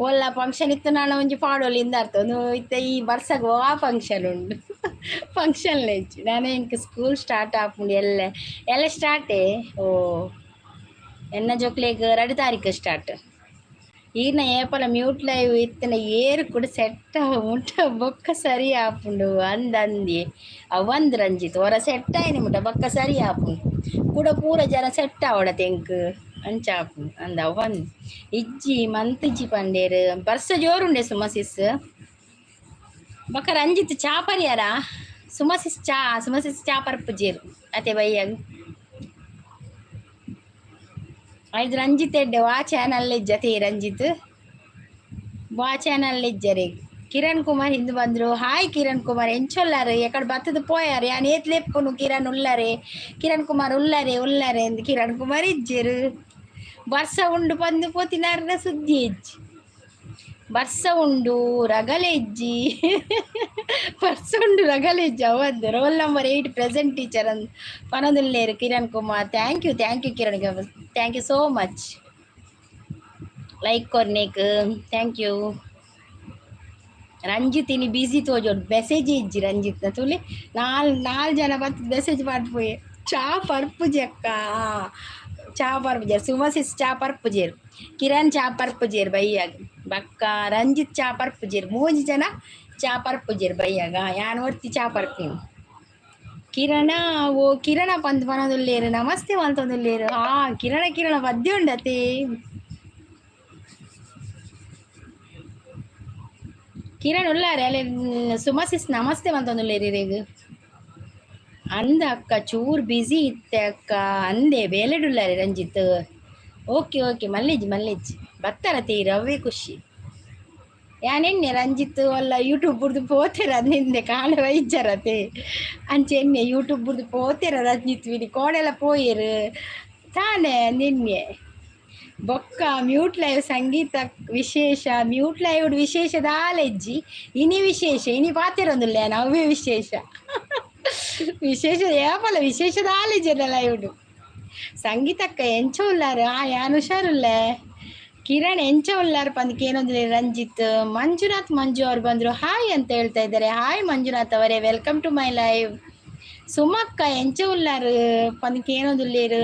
ಓಲ್ಲ ಫಂಕ್ಷನ್ ಇತ್ತು ನಾನು ಒಂಜಿ ಪಾಡೋಲಿ ಇಂದ ಅರ್ಥ. ಒಂದು ಇತ್ತೆ ಈ ಬರ್ಸಗ್ ವಾ ಫಂಕ್ಷನ್ ಉಂಡು? ಫಂಕ್ಷನ್ ಇಜ್ಜಿ. ನಾನೇ ಎಂಕ್ ಸ್ಕೂಲ್ ಸ್ಟಾರ್ಟ್ ಆಪುಂಡು. ಎಲ್ಲ ಎಲ್ಲ ಸ್ಟಾರ್ಟೇ. ಓ ಎನ್ನ ಜೋಕ್ಲೆಗ್ 2 ತಾರೀಕು ಸ್ಟಾರ್ಟ್. ಈರ್ನ ಏಪಲ ಮ್ಯೂಟ್ ಲೈವ್ ಇತ್ತಿನ ಏರು ಕೂಡ ಸೆಟ್ ಮುಟ್ಟ ಬೊಕ್ಕ ಸರಿ ಆಪುಂಡು ಅಂದ್ ಅಂದಿ. ಅವಂದ್ ರಂಜಿತ್ ಹೊರ ಸೆಟ್ ಆಯ್ನಿ ಮುಟ್ಟ ಬೊಕ್ಕ ಸರಿ ಆಪುಂಡು. ಕೂಡ ಪೂರ ಜನ ಸೆಟ್ ಆವಡ ತೆಂಕ್. ಅಂಚ ಅಂದ ಅವನ್ ಇಜ್ಜಿ ಮಂತಿಜ್ಜಿ ಪಂಡೇರು. ಬರ್ಸ ಜೋರುಂಡೆ ಸುಮಸಿಸ್. ಬೊಕ ರಂಜಿತ್ ಚಾ ಪರಿಯಾರ? ಸುಮಸಿಸ್ ಚಾ, ಸುಮಸಿಸ್ ಚಾ ಪರ್ಪುಜೇರು ಅತೆ ಬಯ್ಯಗ್. ಐದು ರಂಜಿತ್ ಎಡ್ಡೆ ವಾ ಚಾನಲ್ ಇಜ್ಜತೆ ರಂಜಿತ್, ವಾ ಚಾನಲ್ ಇಜ್ಜರೆ. ಕಿರಣ್ ಕುಮಾರ್ ಹಿಂದ್ ಬಂದ್ರು. ಹಾಯ್ ಕಿರಣ್ ಕುಮಾರ್, ಎಂಚೊಲ್ಲಾರು? ಎಕಡೆ ಬತ್ತದ ಪೋಯಾರು? ಯಾನ್ ಏತ್ ಲೆಪ್ಪುನು? ಕಿರಣ್ ಉಲ್ಲರೆ, ಕಿರಣ್ ಕುಮಾರ್ ಉಲ್ಲರೆ ಉಲ್ಲರೆ ಅಂದ್. ಕಿರಣ್ ಕುಮಾರ್ ಇಜ್ಜೆರು. ಬರ್ಸ ಉಂಡು ಪಂದು ಪೋತಿನಾರ್ನ ಸುದ್ದಿ ಇಜ್ಜಿ. ಬರ್ಸ ಉಂಡು ರಗಲೆ ಇಜ್ಜಿ, ಬರ್ಸ ಉಂಡು ರಗಲೆ ಇಜ್ಜಿ ಅವಂದು. Roll number 8 present teacher ಅಂದ್ ಪನೊಂದುಲ್ಲೇರು Kiran Kumar. Thank you, thank you Kiran, thank you so much. Like ಕೊರ್ನೇಕ್ thank you. Ranjith ಇನಿ ಬಿಸಿ ತೋಜೋಡು, ಮೆಸೇಜ್ ಇಜ್ಜಿ ರಂಜಿತ್ ತೂಲೆ. ನಾಲ್ ನಾಲ್ ಜನ ಬತ್ ಮೆಸೇಜ್ ಮಾಡ್ಪೋಯೆ. ಚಾ ಪರ್ಪುಜಿ ಅಕ್ಕ, ಚಾ ಪರ್ಪುಜೆರ್. ಸುಮಸಿಸ್ ಚಾ ಪರ್ಪುಜೆರ್, ಕಿರಣ್ ಚಾ ಪರ್ಪುಜೆರ್ ಬಯ್ಯಾಗ, ಬಕ್ಕ ರಂಜಿತ್ ಚಾ ಪರ್ಪುಜೆರ್. ಮೂಜಿ ಜನ ಚಾ ಪರ್ಪುಜೆರ್ ಬಯ್ಯಾಗ. ಯಾನ್ ಒರ್ತಿ ಚಾ ಪರ್ಪಿನಿ. ಕಿರಣ, ಓ ಕಿರಣ ಪಂದ್ ಪನೊಂದುಲ್ಲೇರು, ನಮಸ್ತೆ ಮಲ್ತೊಂದುಲ್ಲೇರು. ಆ ಕಿರಣ ಕಿರಣ ಪದ್ಯ ಉಂಡತೆ. ಕಿರಣ್ ಉಲ್ಲಾರೆ ಅಲ್ಲೇ. ಸುಮಸಿಸ್ ನಮಸ್ತೆ ಮಲ್ತೊಂದುಲ್ಲೇರು ಇರೆಗ್. ಅಂದ ಅಕ್ಕ, ಚೂರ್ ಬಿಸಿ ಇತ್ತೆ ಅಕ್ಕ ಅಂದೆ. ಬೇಲೆಡುಲ್ಲಾರೆ ರಂಜಿತ್. ಓಕೆ ಓಕೆ, ಮಲ್ಲಿಜ್ ಮಲ್ಲಿಜ್ ಬತ್ತರ ತೀರ ಅವೇ ಖುಷಿ. ಯಾನೆನ್ನೆ ರಂಜಿತ್ ಅಲ್ಲ ಯೂಟ್ಯೂಬ್ ಬುಡ್ದು ಪೋತೆರ ನಿಂದೆ ಕಾಣ ವೈಜ್ಜರತೆ ಅಂಚೆ. ಎನ್ನೆ ಯೂಟ್ಯೂಬ್ ಬುಡ್ದು ಪೋತೆರ ರಂಜಿತ್ ವಿನಿ ಕೋಡೆಲ್ಲ ಪೋಯೆರು ತಾನೆ ನಿನ್ನೆ. ಬೊಕ್ಕ ಮ್ಯೂಟ್ ಲೈವ್ ಸಂಗೀತ ವಿಶೇಷ, ಮ್ಯೂಟ್ ಲೈವ್ ವಿಶೇಷ ದಾಲೆಜ್ಜಿ ಇನಿ. ವಿಶೇಷ ಇನಿ ಪಾತೆರೊಂದುಲ್ಲೆ ಅವೇ ವಿಶೇಷ. ವಿಶೇಷ ಏಪಲ ವಿಶೇಷ ದಾಲೆಜ್ಜನ ಲೈವ್ಡು. ಸಂಗೀತಕ್ಕ ಎಂಚ ಉಲ್ಲಾರು? ಆ ಯಾನ್ ಹುಷಾರುಲ್ಲೆ. ಕಿರಣ್ ಎಂಚ ಉಲ್ಲಾರು ಪಂದ್ಕೇನೊಂದು ರಂಜಿತ್. ಮಂಜುನಾಥ್ ಮಂಜು ಅವ್ರು ಬಂದರು, ಹಾಯ್ ಅಂತ ಹೇಳ್ತಾ ಇದ್ದಾರೆ. ಹಾಯ್ ಮಂಜುನಾಥ್ ಅವರೇ, welcome to my live. ಸುಮಕ್ಕ ಎಂಚ ಉಲ್ಲಾರು ಪಂದ್ಕೇನೊಂದುಲ್ಲೇರು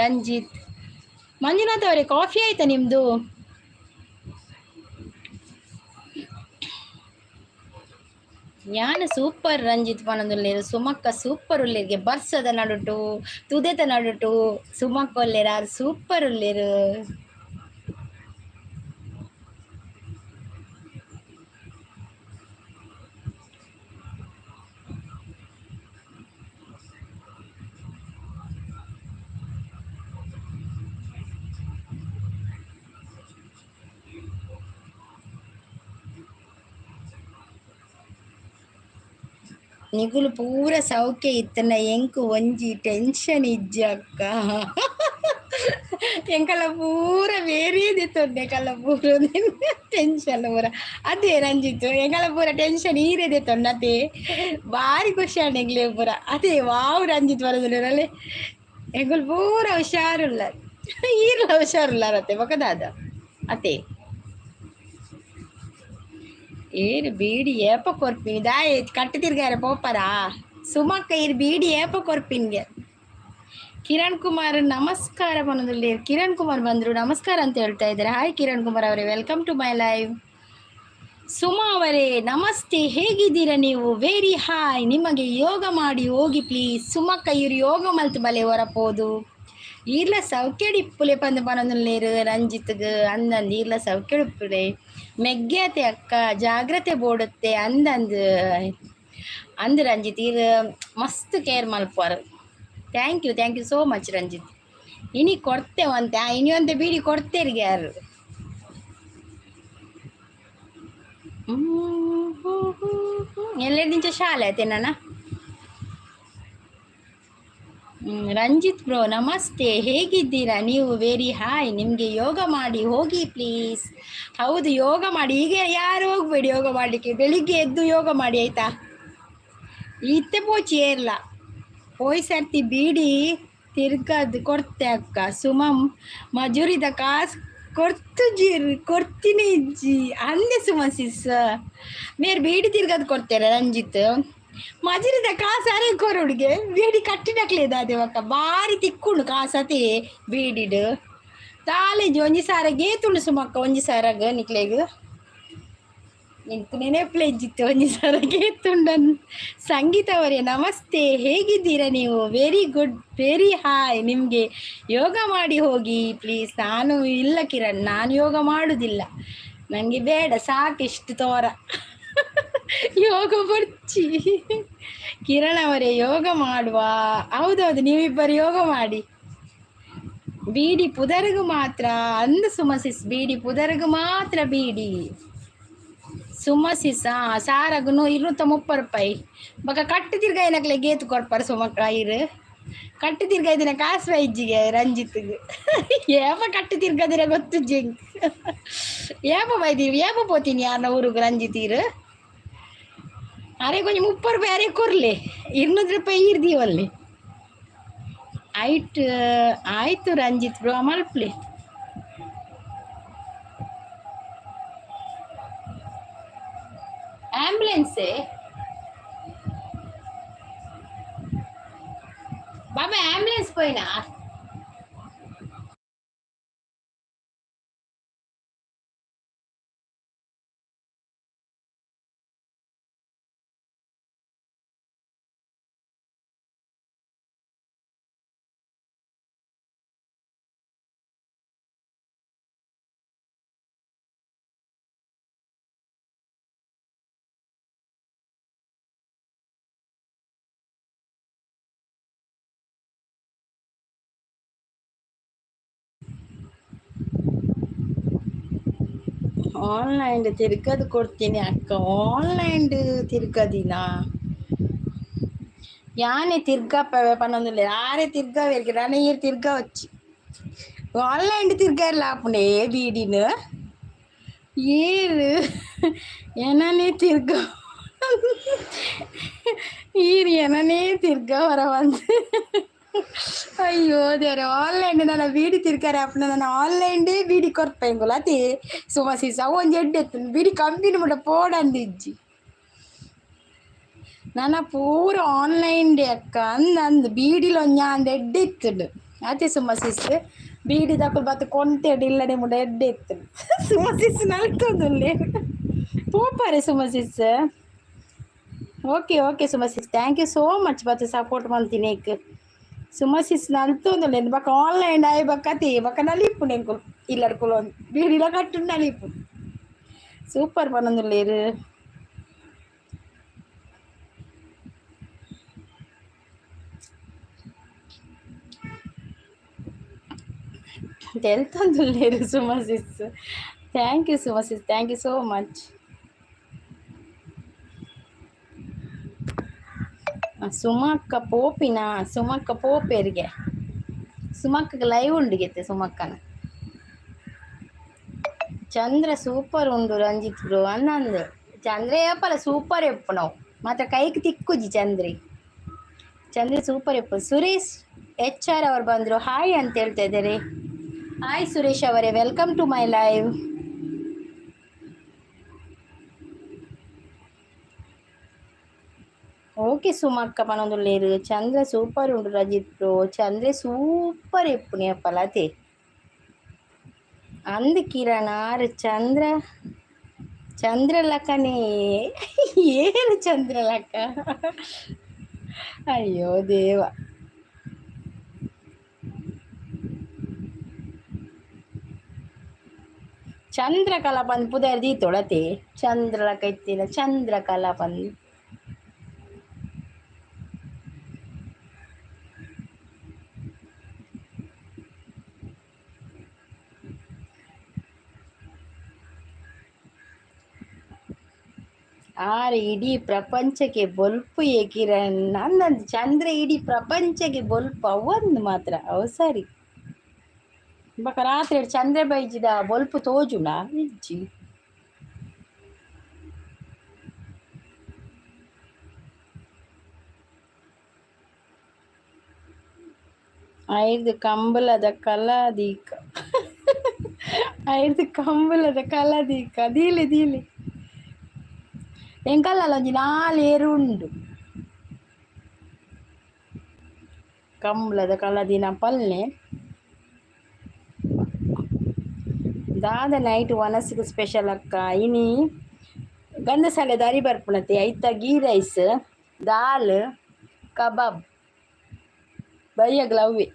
ರಂಜಿತ್. ಮಂಜುನಾಥ್ ಅವರೇ, ಕಾಫಿ ಆಯ್ತಾ ನಿಮ್ಮದು? ಯಾನ್ ಸೂಪರ್ ರಂಜಿತ್ ಪನೊಂದುಲ್ಲೇರು. ಸುಮಕ್ಕ ಸೂಪರ್ ಉಲ್ಲೇರ್ಗೆ. ಬರ್ಸದ ನಡುಟು ತುದೆತ ನಡುಟು ಸುಮಕ್ಕ ಉಲ್ಲೇರ್, ಆರ್ ಸೂಪರ್ ಉಲ್ಲೇರು. ನಿಗುಲು ಪೂರ ಸೌಖ್ಯ ಇತ್ತನ, ಎಂಕ್ ಒಂಜಿ ಟೆನ್ಷನ್ ಇಜ್ಜಿ ಅಕ್ಕ. ಎಂಕಲ ಪೂರ ಬೇರೆ ದೆತ್ತೊಂಡೆ ಕಲ್ಲ ಪೂರ ಟೆನ್ಷನ್ ಪೂರ. ಅದೇ ರಂಜಿತ್, ಎಂಕಲ ಪೂರ ಟೆನ್ಷನ್ ಈರೆ ದೆತ್ತೊಂಡತೆ. ಬಾರಿ ಖುಷಿ ಆಂಡ್ ಎಂಕ್ಲೆ ಪೂರ. ಅದೇ ವಾವ್ ರಂಜಿತ್ ಬರೋದಿಲ್ಲ. ಎಂಕುಲು ಪೂರ ಹುಷಾರುಲ್ಲ, ಈರ್ಲ ಹುಷಾರುಲ್ಲಾರತ್ತೆ. ಬೊಕ ದಾದ ಅತೆ ಏರು ಬೀಡಿ ಏಪ ಕೊರ್ಪಿನಿ ದಾಯೆ ಕಟ್ಟಿ ತಿರ್ಗಾರೆ ಪೋಪರಾ? ಸುಮಕ್ಕ ಇರು ಬೀಡಿ ಏಪ ಕೊರ್ಪಿನ್ಗೆ. ಕಿರಣ್ ಕುಮಾರ್ ನಮಸ್ಕಾರ ಪನೊಂದುಲ್ಲೇರ್. ಕಿರಣ್ ಕುಮಾರ್ ಬಂದರು, ನಮಸ್ಕಾರ ಅಂತ ಹೇಳ್ತಾ ಇದ್ದಾರೆ. ಹಾಯ್ ಕಿರಣ್ ಕುಮಾರ್ ಅವರೇ, welcome to my live. Suma ಅವರೇ ನಮಸ್ತೆ, ಹೇಗಿದ್ದೀರಾ ನೀವು? ವೆರಿ ಹಾಯ್ ನಿಮಗೆ. ಯೋಗ ಮಾಡಿ ಹೋಗಿ ಪ್ಲೀಸ್. ಸುಮಕ್ಕ ಇವರು ಯೋಗ ಮಲ್ತ್ ಬಲೆ ಹೊರಪೋದು. ಈರ್ಲ ಸೌಖ್ಯಡಿಪ್ಪುಲೆ ಪಂದ್ ಪನೊಂದುಲ್ಲೇರು ರಂಜಿತ್ಗ್. ಅಂದಂದು ಈರ್ಲ ಸೌಖ್ಯಡಿಪ್ಪುಲೆ. ಮೆಗ್ಗ್ಯಾತೆ ಅಕ್ಕ, ಜಾಗ್ರತೆ ಬೋಡುತ್ತೆ ಅಂದಂದು ಅಂದ್ ರಂಜಿತ್. ಈರ್ ಮಸ್ತ್ care ಮಲ್ಪುವರ್. Thank you, thank you so much Ranjith. ಇನಿ ಕೊಡ್ತೆ ಒಂತೆ, ಇನಿ ಒಂತೆ ಬೀಡಿ ಕೊಡ್ತೇರಿಗೆ ಯಾರು. ಎಲ್ಲೆದಿಂಚ ಶಾಲೆ ಆಯ್ತೆ ನಾನ. ರಂಜಿತ್ ಬ್ರೋ ನಮಸ್ತೆ, ಹೇಗಿದ್ದೀರಾ ನೀವು? ವೆರಿ ಹಾಯ್ ನಿಮಗೆ. ಯೋಗ ಮಾಡಿ ಹೋಗಿ ಪ್ಲೀಸ್. ಹೌದು, ಯೋಗ ಮಾಡಿ. ಈಗ ಯಾರು ಹೋಗಬೇಡಿ ಯೋಗ ಮಾಡಲಿಕ್ಕೆ. ಬೆಳಿಗ್ಗೆ ಎದ್ದು ಯೋಗ ಮಾಡಿ ಆಯಿತಾ? ಇತ್ತೆ ಪೋಚಿ ಏರ್ಲ ಪೋಯ್ ಸರ್ತಿ ಬೀಡಿ ತಿರ್ಗದು ಕೊಡ್ತೆ ಅಕ್ಕ. ಸುಮಂ ಮಜೂರಿದ ಕಾಸು ಕೊಡ್ತು ಜೀರ್ ಕೊಡ್ತೀನಿ ಇಜ್ಜಿ ಅಂದೆ. ಸುಮ ಸಿಸ್ ಮೇರ್ ಬೀಡಿ ತಿರ್ಗದು ಕೊಡ್ತೇನೆ ರಂಜಿತ್. ಮಜೂರಿದ ಕಾಸು ಅರೆ ಕೊರೊಡುಗೆ, ಬೀಡಿ ಕಟ್ಟಿನಕ್ಲೇದ ಅದೇ ಒಕ್ಕ ಬಾರಿ ತಿಕ್ಕುಂಡು ಕಾಸತೆ ಬೀಡಿಡ್ ತಾಲೇಜಿ. ಒಂಜಿ ಸಾರಗ್ ಏತುಂಡು ಸುಮಕ್ಕ? ಒಂಜಿ ಸಾರಗ್ ನಿಕ್ಲೆಗ್? ಎಂಕ್ ನೆನಪುಲೆ ಇಜ್ಜಿತ್ತು ಒಂಜಿ ಸಲ ಕೇತುಂಡನ್. ಸಂಗೀತ ಅವರೇ ನಮಸ್ತೆ, ಹೇಗಿದ್ದೀರಾ ನೀವು? ವೆರಿ ಗುಡ್, ವೆರಿ ಹಾಯ್ ನಿಮಗೆ. ಯೋಗ ಮಾಡಿ ಹೋಗಿ ಪ್ಲೀಸ್. ನಾನು ಇಲ್ಲ ಕಿರಣ್, ನಾನು ಯೋಗ ಮಾಡುವುದಿಲ್ಲ, ನನಗೆ ಬೇಡ, ಸಾಕಿಷ್ಟು ತೋರ ಯೋಗ ಬರ್ಚಿ. ಕಿರಣ್ ಅವರೇ ಯೋಗ ಮಾಡುವ? ಹೌದೌದು, ನೀವಿಬ್ಬರು ಯೋಗ ಮಾಡಿ. ಬೀಡಿ ಪುದರ್ಗು ಮಾತ್ರ ಅಂದು ಸುಮಸಿಸ್, ಬೀಡಿ ಪುದರ್ಗು ಮಾತ್ರ ಬೀಡಿ ಸುಮಸಿಸ್. ಸಾರಗುನು 230 ರೂಪಾಯಿ ಬೊಕ ಕಟ್ಟು ತಿರ್ಗಾಯಿನಕ್ಲೆ ಗೇತು ಕೊಡ್ಪಾರ ಸುಮಕ್ಕ. ಇರು ಕಟ್ಟು ತಿರ್ಗಾಯ್ದಿನ ಕಾಸು ಬೈಜಿಗೆ ರಂಜಿತ್ಗೆ. ಏಪ ಕಟ್ಟು ತಿರ್ಗದಿರ ಗೊತ್ತು ಜಿಂಕ್. ಏಪ ಬೈದಿರಿ, ಏಪ ಪೋತೀನಿ ಯಾರನ್ನ ಊರುಗು ರಂಜಿತ್ ಇರು. ಅರೆ ಕೊಂಚ 30 ರೂಪಾಯಿ ಅರೆ ಕೊರ್ಲೆ, 200 ರೂಪಾಯಿ ಇರ್ದೀವಲ್ಲಿ. ಆಯ್ತು ಆಯ್ತು ರಂಜಿತ್ ಬ್ರೋ, ಮಲ್ಪ್ಲೆ. ಆಂಬ್ಯುಲೆನ್ಸೇ ಬಾಬಾ, ಆಂಬ್ಯುಲೆನ್ಸ್ ಪೋಯಿನಾ? ಆನ್ಲೈನ್ ತಿರ್ಗದು ಕೊಡ್ತೀನಿ ಅಕ್ಕ. ಆನ್ಲೈನ್ ತಿರ್ಗದಿನ ಯಾನೆ ತಿರ್ಗಪ್ಪವೆ ಪನ್ನೊಂದುಲ್ಲೆ ಆರೆ ತಿರ್ಗವೇರ್ಗೆ ನನ ಈರ್ ತಿರ್ಗ ವಚ್ಚಿ ಆನ್ಲೈನ್ ತಿರ್ಗರ್ಲ ಆಪುಂಡೆ ಬೀಡಿನ ಏರು ಏನನೇ ತಿರ್ಗ ಈರ್ ಏನನೇ ತಿರ್ಗ ಹೊರ ಬಂದು. ಅಯ್ಯೋ ದೇವ್ರೆ, ಆನ್ಲೈನ್ ನನ್ನ ಬೀಡಿ ತಿರ್ಗಾರೆ ಅಪ್ಪನ. ನಾನು ಆನ್ಲೈನ್ ಬೀಡಿ ಕೊರ್ಪೆ ಎಂಗುಲ ಅತಿ ಸುಮಸೀಸ್. ಅವು ಒಂಜಿ ಎಡ್ಡೆ ಎತ್ತುಂಡು ಬೀಡಿ ಕಂಬಿನ ಮುಟ ಪೋಡಂದಿಜ್ಜಿ. ನನ ಪೂರ ಆನ್ಲೈನ್ ಡೇ ಅಕ್ಕ ಅಂದ್ ಅಂದ್ ಬೀಡಿಲ ಒಂಜಿ ಅಂದ್ ಎಡ್ಡೆ ಇತ್ತುಂಡು ಅತಿ ಸುಮಸೀಸ್. ಬೀಡಿ ದಕುಲು ಬತ್ತು ಕೊಂತೆಡ್ ಇಲ್ಲಡೆ ಮುಟ ಎಡ್ಡೆ ಇತ್ತುಂಡು. ಸುಮಸೀಸ್ ನಲ್ತೊಂದುಲ್ಲೆ ಪೋಪಾರೆ Suma sis. Okay okay Suma sis, thank you so much ಬತ್ತು ಸಪೋರ್ಟ್ ಮಲ್ತಿನೇಕ್. ಸುಮಸಿಸ್ ನಲ್ತೊಂದುಲ್ಲೆ ಬೊಕ ಆನ್ಲೈನ್ ಆಯ್ ಬೊಕ ಅತಿ ಬೊಕ ನಲಿಪುಂಡು ಎಂಕುಲು ಇಲ್ಲಡ್ ಕುಲೊಂದು ಬೀಡಿಲ ಕಟ್ಟುಂಡು ನಲಿಪುಂಡು. ಸೂಪರ್ ಪನೊಂದುಲ್ಲೆರ್. ತೆಲ್ತೊಂದುಲ್ಲೆರ್ Suma sis. Thank you Suma sis, thank you so much. ಸುಮಕ್ಕ ಪೋಪಿನ, ಸುಮಕ್ಕ ಪೋಪೆರಿಗೆ. ಸುಮಕ್ಕಗೆ ಲೈವ್ ಉಂಡು ಸುಮಕ್ಕನ. ಚಂದ್ರ ಸೂಪರ್ ಉಂಡು ರಂಜಿತ್ ಬ್ರೋ ಅಂದಂದು. ಚಂದ್ರ ಏಪಲ ಸೂಪರ್ ಎಪ್ಪುನವು ಮಾತ್ರ ಕೈಕ್ ತಿಕ್ಕುಜಿ ಚಂದ್ರಿ. ಚಂದ್ರ ಸೂಪರ್ ಎಪ್ಪು. ಸುರೇಶ್ ಎಚ್ ಆರ್ ಅವರು ಬಂದರು, ಹಾಯ್ ಅಂತ ಹೇಳ್ತಾ ಇದ್ದಾರೆ. ಹಾಯ್ ಸುರೇಶ್ ಅವರೇ, welcome to my live. Okay ಸುಮಕ್ಕ ಪನೊಂದುಲ್ಲೆರ್. ಚಂದ್ರ ಸೂಪರ್ ಉಂಡು ರಜಿತ್ ಬ್ರೋ. ಚಂದ್ರೆ ಸೂಪರ್ ಎಪ್ಪುನಿ ಅಪ್ಪಲ ಅತೆ ಅಂದ್ ಕಿರಣ್ ಆರ್. ಚಂದ್ರ ಚಂದ್ರಲಕ್ಕನೇ ಏನು ಚಂದ್ರಲಕ್ಕ? ಅಯ್ಯೋ ದೇವ. ಚಂದ್ರಕಲಾ ಪಂದ್ ಪುದರ್ ದೀತೊಳತೆ. ಚಂದ್ರಲಕ್ಕ ಇತ್ತಿನ ಚಂದ್ರಕಲಾ ಪಂದ್. ಆರ್ ಇಡೀ ಪ್ರಪಂಚಕ್ಕೆ ಬೊಲ್ಪು ಏ ಕಿರಣ್ ಅಂದಂದು. ಚಂದ್ರ ಇಡೀ ಪ್ರಪಂಚಕ್ಕೆ ಬೊಲ್ಪು ಅವೊಂದು ಮಾತ್ರ. ಅವು ಸರಿ. ಬೊಕ ರಾತ್ರಿ ಚಂದ್ರ ಬೈಜಿದ ಬೊಲ್ಪು ತೋಜುಂಡ ಇಜ್ಜಿ. ಐದು ಕಂಬಳದ ಕಲಾದೀಕ, ಐದು ಕಂಬಳದ ಕಲದೀಕ. ದೀಲಿ ದೀಲಿ ಎಂಕಲ್ಲಲ್ಲ ಒಂಜಿ ನಾಲ್ ಏರು ಉಂಡು. ಕಂಬಳದ ಕಲದಿನ ಪಲ್ಲೆ. ದಾದ ನೈಟ್ ವನಸ್ಗ್ ಸ್ಪೆಷಲ್ ಅಕ್ಕ? ಇನಿ ಗಂಧಸಾಲೆ ದಾರಿ ಬರ್ಪುಣತೆ ಐತ ಗೀ ರೈಸ್ ದಾಲ್ ಕಬಾಬ್ ಬಯ್ಯಗ್ಲ ಅವ್ವೆ.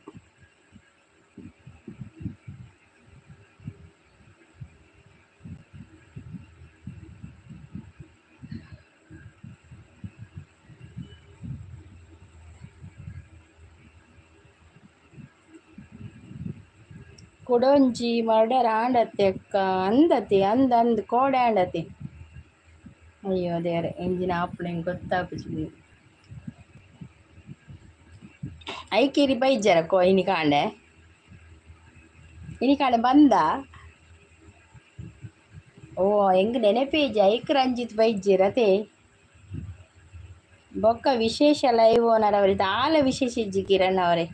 ಕುಡೊಂಜಿ ಮರ್ಡರ್ ಆಂಡತೆ ಅಕ್ಕ ಅಂದತೆ ಅಂದ್ ಅಂದ್ ಕೋಡೆ ಆಂಡತೆ. ಅಯ್ಯೋ ದೇವ್ರೆ, ಎಂಜಿನ ಆಪುಣ ಗೊತ್ತಾಪುಜಿ. ಐಕೇರಿ ಬೈಜರ ಕೋ ಇನಿ ಕಾಂಡೆ, ಇನಿ ಕಾಂಡೆ ಬಂದ. ಓ ಎಂಗ್ ನೆನಪೇಜಿ ಐಕ್ ರಂಜಿತ್ ಬೈಜ್ಜಿರತೆ. ಬೊಕ್ಕ ವಿಶೇಷ ಲೈವ್ ಓನರ್ ಅವರೇ, ದಾಲ ವಿಶೇಷ ಇಜ್ಜಿ ಕಿರಣ್ ಅವರೇ,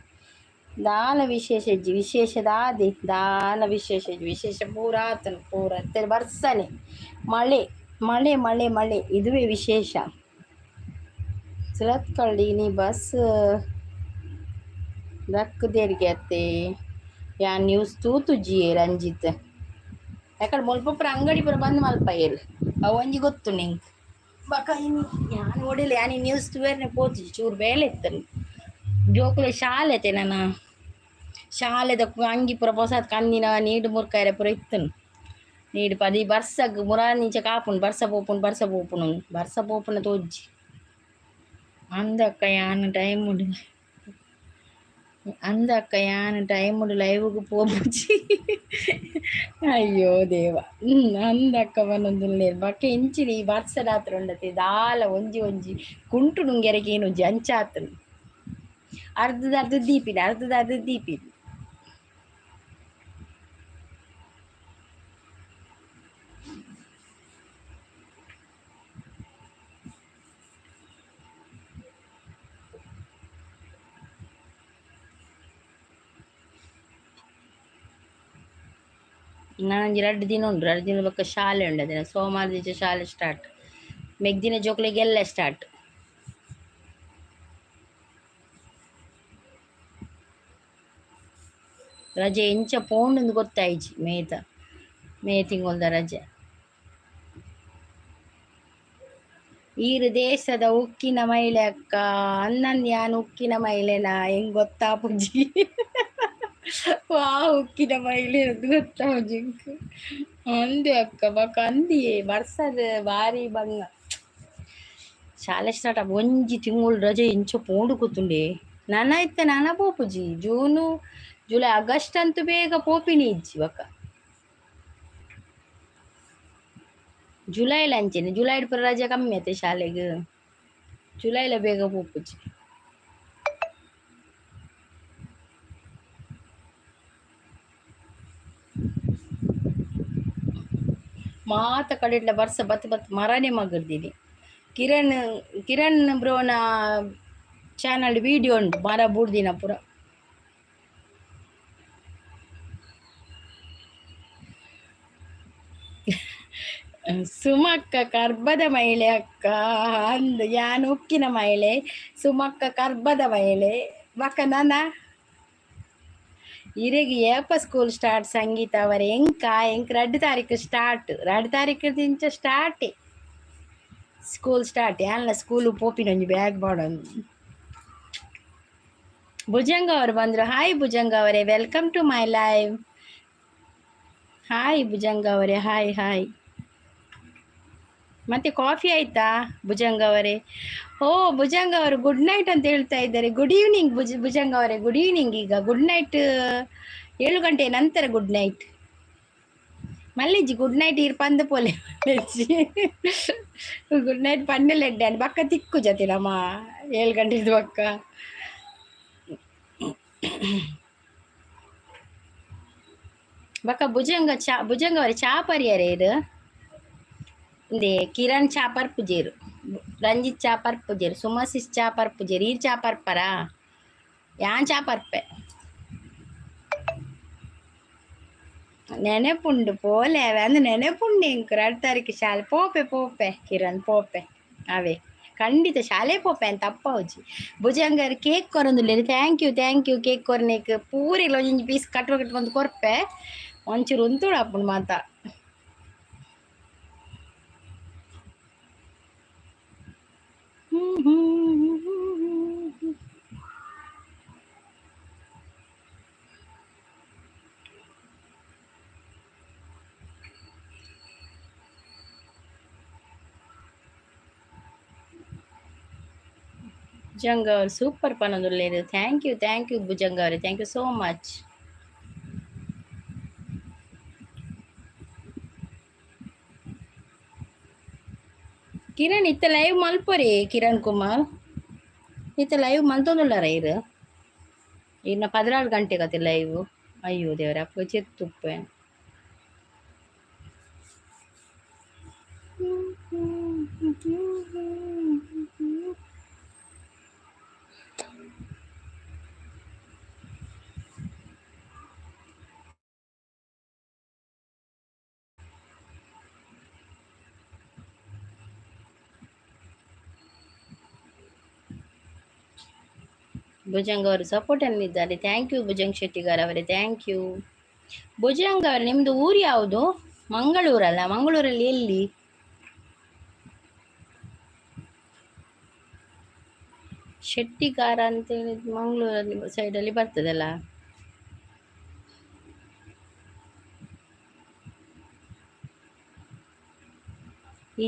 ದಾಲ ವಿಶೇಷ ಇಜ್ಜಿ, ವಿಶೇಷ ದಾದಿ ದಾಲ ವಿಶೇಷ ಇಜ್ಜಿ, ವಿಶೇಷ ಪೂರ ಆತನು ಪೂರ ಬರ್ಸನೆ ಮಳೆ ಮಳೆ ಮಳೆ ಮಳೆ ಇದುವೇ ವಿಶೇಷ. ಸುರತ್ಕಲ್ ಇನಿ ಬಸ್ ದಕ್ಕುದೇರಿಗೆ ಅತ್ತೆ ಯಾನ್ ನ್ಯೂಸ್ ತೂತುಜಿಯೇ ರಂಜಿತ್. ಯಾಕಡೆ ಮುಲ್ಪ ಅಂಗಡಿ ಪೂರ ಬಂದ್ ಮಲ್ಪ ಏರು ಅವು ಒಂಜಿ ಗೊತ್ತು ನಿಂಕ್. ಬಕ ಇನಿ ಯಾನ್ ಓಡಿಲ್ಲ, ಯಾನ್ ಈ ನ್ಯೂಸ್ ತೂವೆರ್ನೆ ಪೋತುಜಿ, ಚೂರು ಬೇಲೆ ಇತ್ತನು ಜೋಕುಲೆ ಶಾಲೆ ಅತ್ತೆ, ನನ ಶಾಲೆದ ಅಂಗಿ ಪೂರ ಪೊಸತ್ ಕಂದಿನ ನೀಡು ಮುರ್ಕಾಯರೆ ಪೂರ ಇತ್ತನು ನೀಡು ಪದಿ ಬರ್ಸಗ್ ಮುರಾನಿಂಚ ಕಾಪುಂಡು ಬರ್ಸ ಪೋಪುಂಡು ಬರ್ಸ ಪೋಪುಂಡು ಬರ್ಸ ಪೋಪುನ ತೋಜ್ಜಿ. ಅಂದಕ್ಕ ಯಾನ್ ಟೈಮ್ ಉಂಡು, ಅಂದಕ್ಕ ಯಾನ್ ಟೈಮ್ ಉಂಡು ಲೈವ್ಗ್ ಪೋಪುಜಿ. ಅಯ್ಯೋ ದೇವ, ಅಂದಕ್ಕ ಪನೊಂದುಲ್ಲೆರ್. ಬೊಕ್ಕ ಇಂಚಿನ ಈ ಬರ್ಸದಾತ್ರ ಉಂಡತೆ ದಾಲ ಒಂಜಿ ಒಂಜಿ ಕುಂಟು ನುಂಗೆರೆ ಕೇನುಜಿ ಅಂಚಾತುಂಡು. ಅರ್ಧದ ಅರ್ಧ ದೀಪಿನ ಅರ್ಧದ ಅರ್ಧ ದೀಪಿನ. ನನೊಂಜಿ ರಡ್ಡ್ ದಿನ ಉಂಡು, ರಡ್ಡ್ ದಿನ ಬೊಕ್ಕ ಶಾಲೆ ಉಂಡು. ಅದಿನ ಸೋಮವಾರ ದಿನ ಶಾಲೆ ಸ್ಟಾರ್ಟ್, ಮೆಗ್ದಿನ ಜೋಕ್ಲೆಗೆಲ್ಲ ಸ್ಟಾರ್ಟ್. ರಜೆ ಎಂಚ ಪೋಂಡುಂದು ಗೊತ್ತಾಯ್ಜಿ, ಮೇತ ಮೇ ತಿಂಗೊಲ್ದ ರಜೆ. ಈರು ದೇಶದ ಉಕ್ಕಿನ ಮಹಿಳೆ ಅಕ್ಕ ಅನ್ನನ್, ಯಾನ್ ಉಕ್ಕಿನ ಮಹಿಳೆನಾ ಹೆಂಗ್ ಗೊತ್ತಾಪುಜಿ. ವಾ ಉಕ್ಕಿನ ಮಹಿಳೆ ಗೊತ್ತಾಪುಜಿ ಎಂಕ್. ಅಂದೆ ಅಕ್ಕ ಬೊಕ ಅಂದಿಯೇ ಬರ್ಸದ ಬಾರಿ ಬಂಗ. ಶಾಲೆ ಸ್ಟಾರ್ಟ್ ಒಂಜಿ ತಿಂಗಳು ರಜೆ ಇಂಚ ಪೋಂಡು ಕೂತುಂಡೆ. ನನ ಇತ್ತೆ ನನ ಪೋಪುಜಿ, ಜೂನು ಜುಲೈ ಆಗಸ್ಟ್ ಅಂತೂ ಬೇಗ ಪೋಪಿನಿ ಇಜ್ಜಿ. ಬೊಕ ಜುಲೈಲ ಅಂಚೆನೆ, ಜುಲೈಡ್ ಪೂರ ರಜೆ ಕಮ್ಮಿ ಆತೆ ಶಾಲೆಗ್, ಜುಲೈಲ ಬೇಗ ಪೋಪುಜಿ. ಮಾತ ಕಡೆಟ್ಲ ಬರ್ಸ ಬತ್ ಬತ್ ಮರನೇ ಮಗರ್ದಿನಿ. ಕಿರಣ್ ಕಿರಣ್ ಬ್ರೋನ ಚಾನಲ್ ವೀಡಿಯೋ ಉಂಡು ಮರ ಬೂರ್ದಿನ ಪೂರ. ಸುಮಕ್ಕ ಕರ್ಬದ ಮಹಿಳೆ ಅಕ್ಕ ಅಂದ್, ಯಾನ್ ಉಕ್ಕಿನ ಮಹಿಳೆ, ಸುಮಕ್ಕ ಕರ್ಬದ ಮಹಿಳೆ. ಬೊಕ ನನ ಇರೆಗ್ ಏಪ ಸ್ಕೂಲ್ ಸ್ಟಾರ್ಟ್ ಸಂಗೀತ ಅವರೇ? ಎಂಕ ಎಂಕ್ ರಡ್ಡ್ ತಾರೀಕು ಸ್ಟಾರ್ಟ್, ರಡ್ಡ್ ತಾರೀಕು ದಿಂಚ ಸ್ಟಾರ್ಟೆ ಸ್ಕೂಲ್ ಸ್ಟಾರ್ಟ್. ಯಾನ್ಲ ಸ್ಕೂಲ್ ಪೋಪಿನ ಒಂಜಿ ಬ್ಯಾಗ್ ಪಾಡೊಂದು. ಭುಜಂಗ ಅವರು ಬಂದರು, ಹಾಯ್ ಭುಜಂಗ ಅವರೇ, welcome to my live. Hi Bhujanga ಅವರೇ, ಹಾಯ್ ಹಾಯ್. ಮತ್ತೆ ಕಾಫಿ ಆಯ್ತಾ ಭುಜಂಗ ಅವರೇ? ಓ ಭುಜಂಗ ಅವರು ಗುಡ್ ನೈಟ್ ಅಂತ ಹೇಳ್ತಾ ಇದ್ದಾರೆ. ಗುಡ್ ಈವ್ನಿಂಗ್ ಭುಜಂಗ ಅವರೇ, ಗುಡ್ ಈವ್ನಿಂಗ್. ಈಗ ಗುಡ್ ನೈಟ್ 7 ಗಂಟೆ ನಂತರ ಗುಡ್ ನೈಟ್. ಮಲ್ಲಿಜಿ ಗುಡ್ ನೈಟ್ ಇರ್ ಪಂದ ಪೋಲೆ ಮಲ್ಲಿಜ್ಜಿ ಗುಡ್ ನೈಟ್ ಪನ್ನೆಲೆಡ್ಡೆ ಬಕ್ಕ ತಿಕ್ಕು ಜತಿರಮ್ಮ 7 ಗಂಟೆದು ಬಕ್ಕ. ಬಕ್ಕ ಭುಜಂಗ ಚಾ, ಭುಜಂಗ ಅವರೇ ಚಾ ಪರಿಯರೆ ಇದು ಇಂದೇ ಕಿರಣ್ ಚಾ ಪರ್ಪುಜೆರು, ರಂಜಿತ್ ಚಾ ಪರ್ಪುಜೆರು, ಸುಮಸಿಸ್ ಚಾ ಪರ್ಪುಜೆರು. ಈರ್ ಚಾ ಪರ್ಪರಾ? ಯಾನ್ ಚಾ ಪರ್ಪೆ. ನೆನೆಪುಂಡು ಪೋಲೆ ಅವೆ ಅಂದ್ ನೆನೆಪುಂಡು ಎಂಕ್. ರಡ್ಡ್ ತಾರೀಕು ಶಾಲೆ ಪೋಪೆ ಪೋಪೆ ಕಿರಣ್ ಪೋಪೆ ಅವೇ ಖಂಡಿತ ಶಾಲೆ ಪೋಪೆ ಅಂತ ತಪ್ಪಾವುಜಿ. ಭುಜಂಗರ್ ಕೇಕ್ ಕೊರೊಂದುಲ್ಲೆರ್, thank you thank you. Cake ಕೊರ್ನೇಕ್ ಪೂರೆಗ್ಲ ಒಂಜೊಂಜಿ ಪೀಸ್ ಕಟ್ ಕಟ್ ಕೊರ್ಪೆ, ಒಂಚೂರು ಉಂತುಡು ಆಪುಂಡು ಮಾತ. ಭುಜಂಗ ಅವರು super ಪನೊಂದುಲ್ಲೆರ್. Thank you, thank you Bhujanga ಅವರೇ, thank you so much. Kiran ಇತ್ತೆ ಲೈವ್ ಮಲ್ಪೊರಿ. ಕಿರಣ್ ಕುಮಾರ್ ಇತ್ತೆ ಲೈವ್ ಮಲ್ತೊಂದುಲ್ಲಾರ ಇರ್? ಇನ್ನ 16 ಗಂಟೆಗತೆ ಲೈವ್. ಅಯ್ಯೋ ದೇವರೇ, ಅಪ್ಪ ಚೆತ್ತುಪ್ಪೆ. ಭುಜಂಗ್ ಅವರು support ಅನ್ನಿದ್ದಾರೆ. Thank you Bhujang Shettigar ಅವರೇ, thank you. Bhujang ಅವರೇ, ನಿಮ್ಮದು ಊರು ಯಾವುದು? ಮಂಗಳೂರಲ್ಲ? ಮಂಗಳೂರಲ್ಲಿ ಎಲ್ಲಿ? ಶೆಟ್ಟಿಗಾರ ಅಂತ ಹೇಳಿದ್ ಮಂಗಳೂರಲ್ಲಿ ಸೈಡಲ್ಲಿ ಬರ್ತದಲ್ಲ.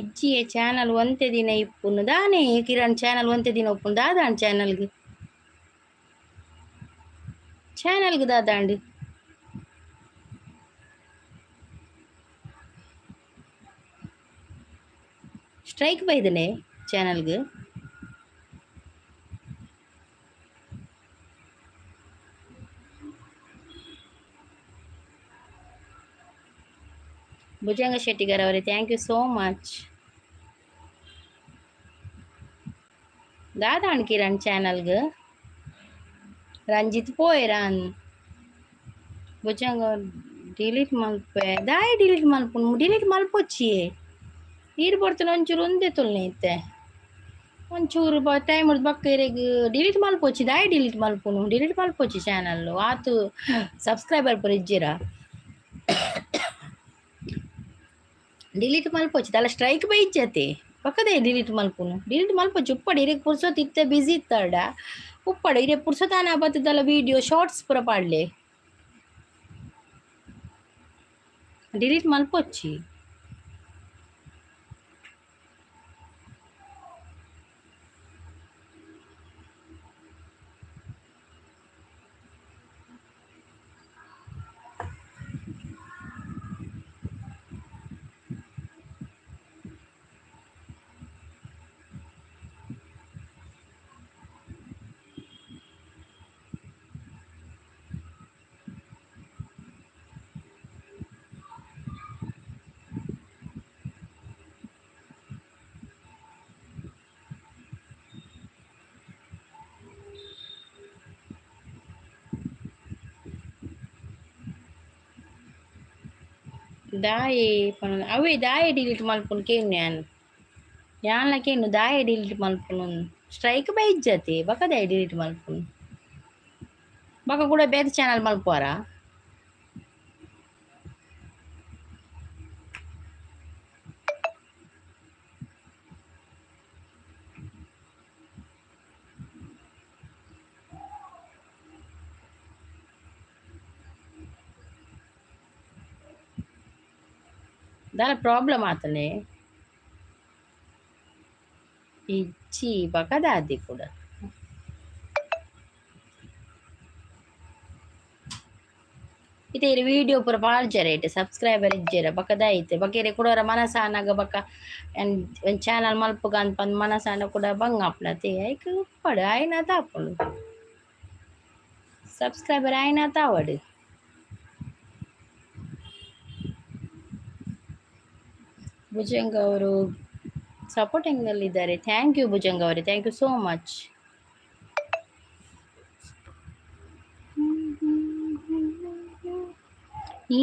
ಇಜ್ಜಿಯೇ ಚಾನಲ್ ಒಂತೆ ದಿನ ಇಪ್ಪುನು ದಾನೆ ಕಿರಣ್? ಚಾನಲ್ ಒಂತೆ ದಿನ ಉಪ್ಪುನು ದಾದಾಂಡ್ ಚಾನಲ್ಗೆ? ಚಾನಲ್ಗೆ ದಾದಾಂಡ್? ಸ್ಟ್ರೈಕ್ ಬೈದನೆ ಚಾನಲ್ಗೆ? ಭುಜಂಗ ಶೆಟ್ಟಿಗಾರ್ ಅವರೇ, thank you so much. ದಾದಾಂಡ್ Kiran ಚಾನಲ್ಗೆ? ರಂಜಿತ್ ಪೋಯೆರಾನ್. ಭುಜಂಗ ಡಿಲೀಟ್ ಮಲ್ಪೆ. ದಾಯಿ ಡಿಲೀಟ್ ಮಲ್ಪುನು? ಡಿಲೀಟ್ ಮಲ್ಪೊಚ್ಚಿಯೇ. ನೀರು ಬರ್ತದೆ ಒಂಚೂರು ಒಂದೇ ತೊಲ್ನೆ ಇತ್ತೆ ಒಂಚೂರು ಬ ಟೈಮ್ ಬೊಕ್ಕ ಇರೆಗ್ ಡಿಲೀಟ್ ಮಲ್ಪೊಚ್ಚಿ. ದಾಯಿ ಡಿಲೀಟ್ ಮಲ್ಪುನು? ಡಿಲೀಟ್ ಮಲ್ಪೊಚ್ಚಿ ಚಾನಲ್. ಆತು ಸಬ್ಸ್ಕ್ರೈಬರ್ ಪೂರ ಇಜ್ಜಿರಾ? ಡಿಲೀಟ್ ಮಲ್ಪೊಚ್ಚಿ. ದಾಲ ಸ್ಟ್ರೈಕ್ ಬೈಜ್ಜತೆ ಪಕ್ಕದೇ ಡಿಲೀಟ್ ಮಲ್ಪುನು? ಡಿಲೀಟ್ ಮಲ್ಪೊಚ್ಚಿ, ಉಪ್ಪಡ್. ಇರೆಗ್ ಪುರ್ಸೊತ್ತು ಇತ್ತೆ ಬಿಸಿ ಇತ್ತಾಡ ಉಪ್ಪಡ್. ಇರೆ ಪುರ್ಸೊತಾನ ಬತ್ತದಲ್ಲ ವೀಡಿಯೋ ಶಾರ್ಟ್ಸ್ ಪೂರ ಪಾಡ್ಲೆ. ಡಿಲೀಟ್ ಮಲ್ಪೊಚ್ಚಿ. ದಾಯಿ ಪನೊಂದು ಅವೇ ದಾಯಿ ಡಿಲೀಟ್ ಮಲ್ಪುನು ಕೇನು ಯಾನ್? ಯಾನ್ಲ ಕೇನು ದಾಯಿ ಡಿಲೀಟ್ ಮಲ್ಪುನು? ಸ್ಟ್ರೈಕ್ ಬೈಜ್ಜತೆ ಬೊಕ ದಾಯಿ ಡಿಲೀಟ್ ಮಲ್ಪುನು? ಬೊಕ ಕೂಡ ಬೇತೆ ಚಾನಲ್ ಮಲ್ಪುವರ? ದಾಲ ಪ್ರಾಬ್ಲಮ್ ಆತನೆ? ಇಜ್ಜಿ. ಬೊಕ ದಾದಿ ಕೂಡ? ಇತ್ತೆ ಇರ್ ವೀಡಿಯೋ ಪೂರ ಪಾಡ್ಜರ ಇತ್ತೆ ಸಬ್ಸ್ಕ್ರೈಬರ್ ಇಜ್ಜೆರ ಬೊಕ ದಾಯಿತೆ? ಬೊಕ ಇರೆ ಕುಡೊರ ಮನಸಾನಗ ಬೊಕ ಒಂಜಿ ಚಾನಲ್ ಮಲ್ಪುಗ ಪಂದ್ ಮನಸಾನ ಕೂಡ ಬಂಗ ಆಪುಂಡತೆ. ಐಕ್ ಉಪ್ಪಡ್ ಆಯಿನಾತ ಆಪುಂಡು. ಸಬ್ಸ್ಕ್ರೈಬರ್ ಆಯಿನಾತ ಆವಡ್. ಭುಜಂಗ್ ಅವರು ಸಪೋರ್ಟಿಂಗ್ನಲ್ಲಿದ್ದಾರೆ. Thank you Bhujang ಅವರೇ, thank you so much.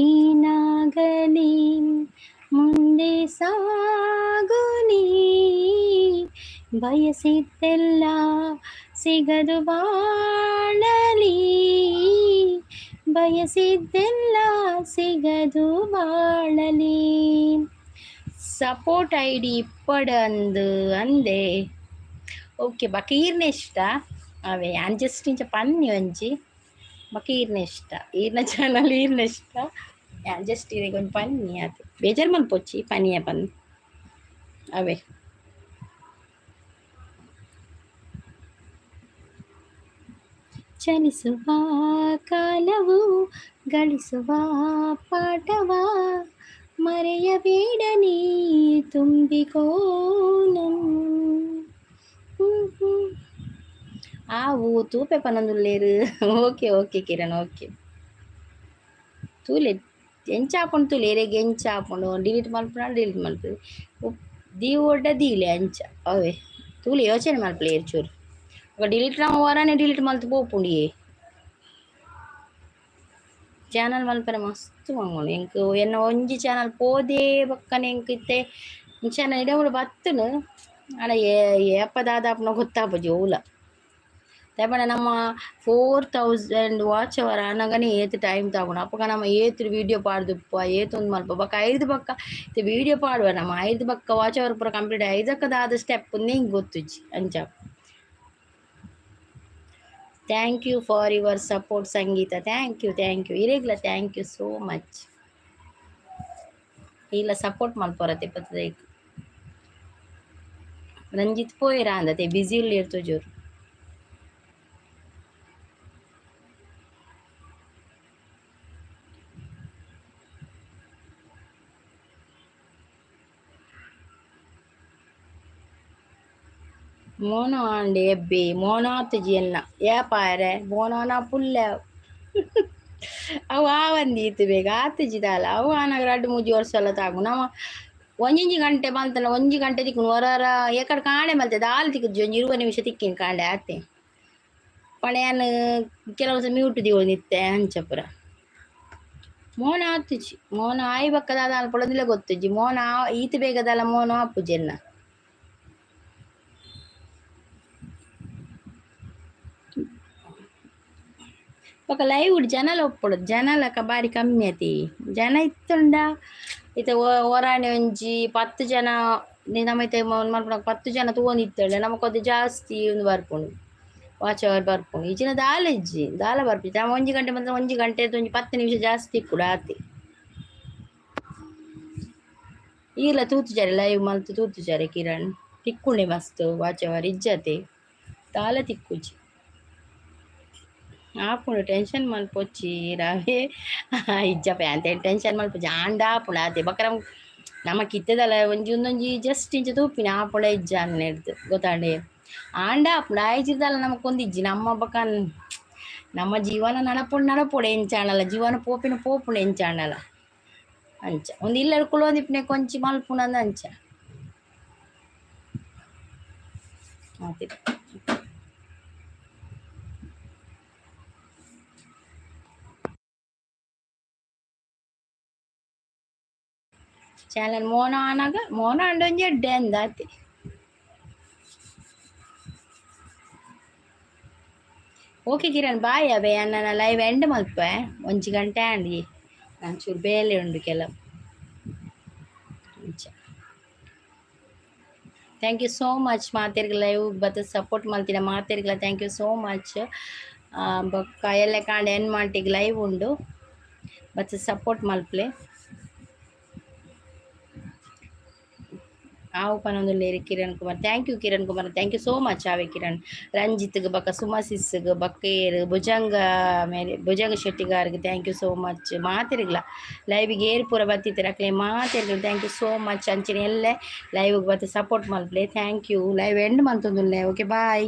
ಏನಾಗಲಿ ಮುಂದೆ ಸಾಗುನಿ, ಬಯಸಿದ್ದೆಲ್ಲ ಸಿಗದು ಬಾಳಲಿ, ಬಯಸಿದ್ದೆಲ್ಲ ಸಿಗದು ಬಾಳಲಿ. ಸಪೋರ್ಟ್ I D ಇಪ್ಪಡಂದು ಅಂದೆ. ಓಕೆ, ಬಕ ಈರ್ನ ಇಷ್ಟ ಅವೇ. ಯಾನ್ ಜಸ್ಟ್ ಇಂಚ ಪನ್ನಿ ಒಂಜಿ. ಬಕ ಈರ್ನ ಇಷ್ಟ, ಈರ್ನ ಚಾನಲ್ ಈರ್ನ ಇಷ್ಟ. ಯಾನ್ ಜಸ್ಟ್ ಇರೆಗ್ ಒಂಜಿ ಪನ್ನಿ ಆತೆ. ಬೇಜಾರ್ ಮಲ್ಪೊಚ್ಚಿ ಪನಿಯ ಪನ್ ಅವೇ. ಚಲಿಸುವ ಕಾಲವು ಗಳಿಸುವ ಪಾಠವ ಮರೆಯಬೇಡ ನೀ ತುಂಬಿಕೋ. ಆವು ತೂಪೆ ಪನೊಂದುಲ್ಲೇರು. Okay okay Kiran, okay. ತೂಲೆ ಎಂಚ ಆಪುಂಡು ತೂಲೆ, ಎರೆಗ್ ಎಂಚ ಆಪುಂಡು. ಡಿಲೀಟ್ ಮಲ್ಪುನ ಡಿಲೀಟ್ ಮಲ್ಪುದು ದೀವೊಡ್ಡ ದೀಲೆ ಅಂಚ ಅವೇ. ತೂಲೆ, ಯೋಚನೆ ಮಲ್ಪಲೆ ಏರ್ ಚೂರು. ఒక ಡಿಲೀಟ್ ವಾರಾನೆ ಡಿಲೀಟ್ ಮಲ್ತ್ ಪೋಪುಂಡು. ಏ ಚಾನಲ್ ಮಲ್ಪರೆ ಮಸ್ತ್ ಮಂಗುಂಡು ಎಂಕ್. ಎನ್ನ ಒಂಜಿ ಚಾನಲ್ ಪೋದೇ ಬೊಕ್ಕನೆ ಎಂಕ್ ಇತ್ತೆ ಚಾನಲ್ ಇಡೆ ಮೂಲು ಬತ್ತುನು. ಆಂಡ ಏಪ ದಾದ ಆಪುನ ಗೊತ್ತಾಪುಜಿ ಒವುಲ. ದಾಯೆ ಪಂಡ ನಮ್ಮ 4000 ವಾಚ್ ಅವರ್ ಆನಗನೇ ಏತ್ ಟೈಮ್ ತಾಪುಂಡು. ಅಪಗ ನಮ ಏತ್ ವೀಡಿಯೋ ಪಾಡ್ದುಪ್ಪ, ಏತ್ ಉಂದು ಮಲ್ಪ. ಬೊಕ್ಕ ಐರ್ದ್ ಬೊಕ್ಕ ಇತ್ತೆ ವೀಡಿಯೋ ಪಾಡುವ ನಮ. ಐರ್ದ್ ಬೊಕ್ಕ ವಾಚ್ ಅವರ್ ಪೂರ ಕಂಪ್ಲೀಟ್ ಐದಕ್ಕ ದಾದ ಸ್ಟೆಪ್ ಎಂಕ್ ಗೊತ್ತುಜ್ಜಿ ಅಂಚ. Thank you for your support Sangeetha. Thank you, thank you. ಇರೆಗ್ಲ thank you so much. ಇಲ್ಲ ಸಪೋರ್ಟ್ ಮಲ್ಪೊರತೆ ಪತ್ತದೈಕ್. ರಂಜಿತ್ ಪೋಯೆರಾ ಅಂದತೆ, ಬಿಸಿ ಉಲ್ಲೆರ್ ತೋಜೋರು. ಮೋನ ಆಂಡ್ ಎಬ್ಬೆ ಮೋನಾತುಜಿ ಎನ್ನ ಏಪಾಯರೆ ಮೋನಾನ ಪುಲ್ಲೆ ಅವು ಆವಂದಿ ಇತ್ತು ಬೇಗ ಆತುಜಿ ದಾಲ. ಅವು ಆನಗ ರಡ್ಡ್ ಮೂಜಿ ವರ್ಷ ಎಲ್ಲ ತಾಗು. ನಮ ಒಂಜೊಂಜಿ ಗಂಟೆ ಮಲ್ತನ ಒಂಜಿ ಗಂಟೆ ತಿಕ್ಕುನು. ಒರ ಏಕಡ್ ಕಾಂಡೆ ಮಲ್ತೆ ದಾಲ ತಿಕ್ಕುಜಿ. ಒಂಜಿ 20 ನಿಮಿಷ ತಿಕ್ಕಿನ ಕಾಂಡೆ ಆತೆ. ಪಂಡ ಯಾನ್ ಕೆಲವು ಸಲ ಮ್ಯೂಟ್ ದೀವೊಂದಿತ್ತೆ. ಅಂಚ ಪೂರ ಮೋನ ಆತುಜಿ. ಮೋನ ಆಯಿ ಬೊಕ್ಕ ದಾದ ಅನ್ಪೊಡಂದಿಲ್ಲ ಗೊತ್ತುಜ್ಜಿ. ಮೋನ ಈತ್ ಬೇಗ ದಾಲ ಮೋನ ಆಪುಜಿ ಎನ್ನ. ಬೊಕ ಲೈವ್ ಜನಲ ಉಪ್ಪೊಡು. ಜನಲಕ ಬಾರಿ ಕಮ್ಮಿ ಅತಿ. ಜನ ಇತ್ತುಂಡ ಇತ್ತೆ ಒರಾನೆ ಒಂಜಿ 10 ಜನ ನಮ ಇತ್ತೆ ಮಲ್ಪುನಗ 10 ಜನ ತೂವೊಂದಿತ್ತೆರ್ಡ ನಮಕ್ ಜಾಸ್ತಿ ಉಂದು ಬರ್ಪುಂಡು, ವಾಚ್ ಅವರ್ ಬರ್ಪುಂಡು. ಇಜ್ಜಿಂಡ ದಾಲ ಇಜ್ಜಿ, ದಾಲ ಬರ್ಪುಜಿ. ನಮ ಒಂಜಿ ಗಂಟೆ ಮಲ್ತ್ಂಡ ಒಂಜಿ ಗಂಟೆದ ಒಂಜಿ 10 ನಿಮಿಷ ಜಾಸ್ತಿ ತಿಕ್ಕುಡು ಆತೆ. ಈರ್ಲ ತೂತುಜಾರೆ, ಲೈವ್ ಮಲ್ತ್ ತೂತುಜಾರೆ ಕಿರಣ್? ತಿಕ್ಕುಂಡೆ ಮಸ್ತ್ ವಾಚ್ ಅವರ್ ಇಜ್ಜತೆ, ದಾಲ ತಿಕ್ಕುಜಿ. ಆಪುಂಡು, ಟೆನ್ಷನ್ ಮಲ್ಪೊಚ್ಚಿ ರವೆ. ಇಜ್ಜಪ್ಪ ಅಂತೆ ಟೆನ್ಷನ್ ಮಲ್ಪುಜಿ. ಆಂಡ ಆಪುಂಡು ಆತೆ. ಬೊಕ್ಕ ನಮ್ಗೆ ನಮಕ್ ಇತ್ತೆದಲ್ಲ ಒಂಜಿ ಉಂದೊಂಜಿ ಜಸ್ಟ್ ಇಂಚ ತೂಪಿನ ಆಪುಂಡ ಇಜ್ಜ ಅಂದ್ ಗೊತ್ತಾಂಡೆ. ಆಂಡ ಆಪುಂಡು. ಆಯ್ಜಿರ್ದಾಲ ನಮಕ್ ಒಂದಿಜ್ಜಿ. ನಮ್ಮ ಬೊಕ ನಮ್ಮ ಜೀವನ ನಡಪೊಡು ನಡಪೊಡು ಎಂಚಾಂಡಲ. ಜೀವನ ಪೋಪಿನ ಪೋಪುಂಡು ಎಂಚಾಂಡಲ. ಅಂಚ ಒಂದು ಇಲ್ಲಡ್ ಕುಲೊಂದಿಪ್ಪುನೆ ಕೊಂಚಿ ಮಲ್ಪುನಂದ್ ಅಂಚ ಆತೆ. ಚಾನಲ್ ಮೋನ ಆನಗ ಮೋನ ಆಂಡ ಒಂಜಿ ಎಡ್ಡೆ ಅಂದ್ ಆತೆ. Okay Kiran, bye. ಅವೇ ನನ್ನ ಲೈವ್ ಎಂಡ್ ಮಲ್ಪೆ. ಒಂಜಿ ಗಂಟೆ ಆಂಡ್. ಒಂಚೂರು ಬೇಲೆ ಉಂಡು ಕೆಲವು ಅಂಚ. Thank you so much ಮಾತೆರ್ಗ್. ಲೈವ್ ಬತ್ತ ಸಪೋರ್ಟ್ ಮಲ್ತಿನ ಮಾತೆರ್ಗ್ಲ thank you so much. ಬೊಕ್ಕ ಎಲ್ಲೆ ಕಾಂಡೆ ಎನ್ ಮಾಂಟಿಗ್ ಲೈವ್ ಉಂಡು, ಬತ್ತ ಸಪೋರ್ಟ್ ಮಲ್ಪಲೆ. ಆವು ಪನೊಂದುಲ್ಲೆರ್ Kiran Kumar. Thank you Kiran Kumar, thank you so much. ಆವೆ ಕಿರಣ್, ರಂಜಿತ್ಗ್ ಬೊಕ್ಕ ಸುಮಸಿಸ್ಗ್ ಬೊಕ್ಕ ಭುಜಂಗ ಮೇರೆ Bhujanga ಶೆಟ್ಟಿಗಾರ್ಗ್ thank you so much. ಮಾತೆರ್ಗ್ಲ ಲೈವಿಗೆ ಏರ್ ಪೂರ ಬತ್ತಿತ್ತೆರ್ ಅಕ್ಲೆ ಮಾತೆರ್ಗ್ಲ thank you so much. ಅಂಚನೆ ಎಲ್ಲೆ ಲೈವ್ಗೆ ಬತ್ತ ಸಪೋರ್ಟ್ ಮಲ್ಪಲೆ. Thank you. Live end ಮಲ್ತೊಂದುಲ್ಲೆ. Okay, bye.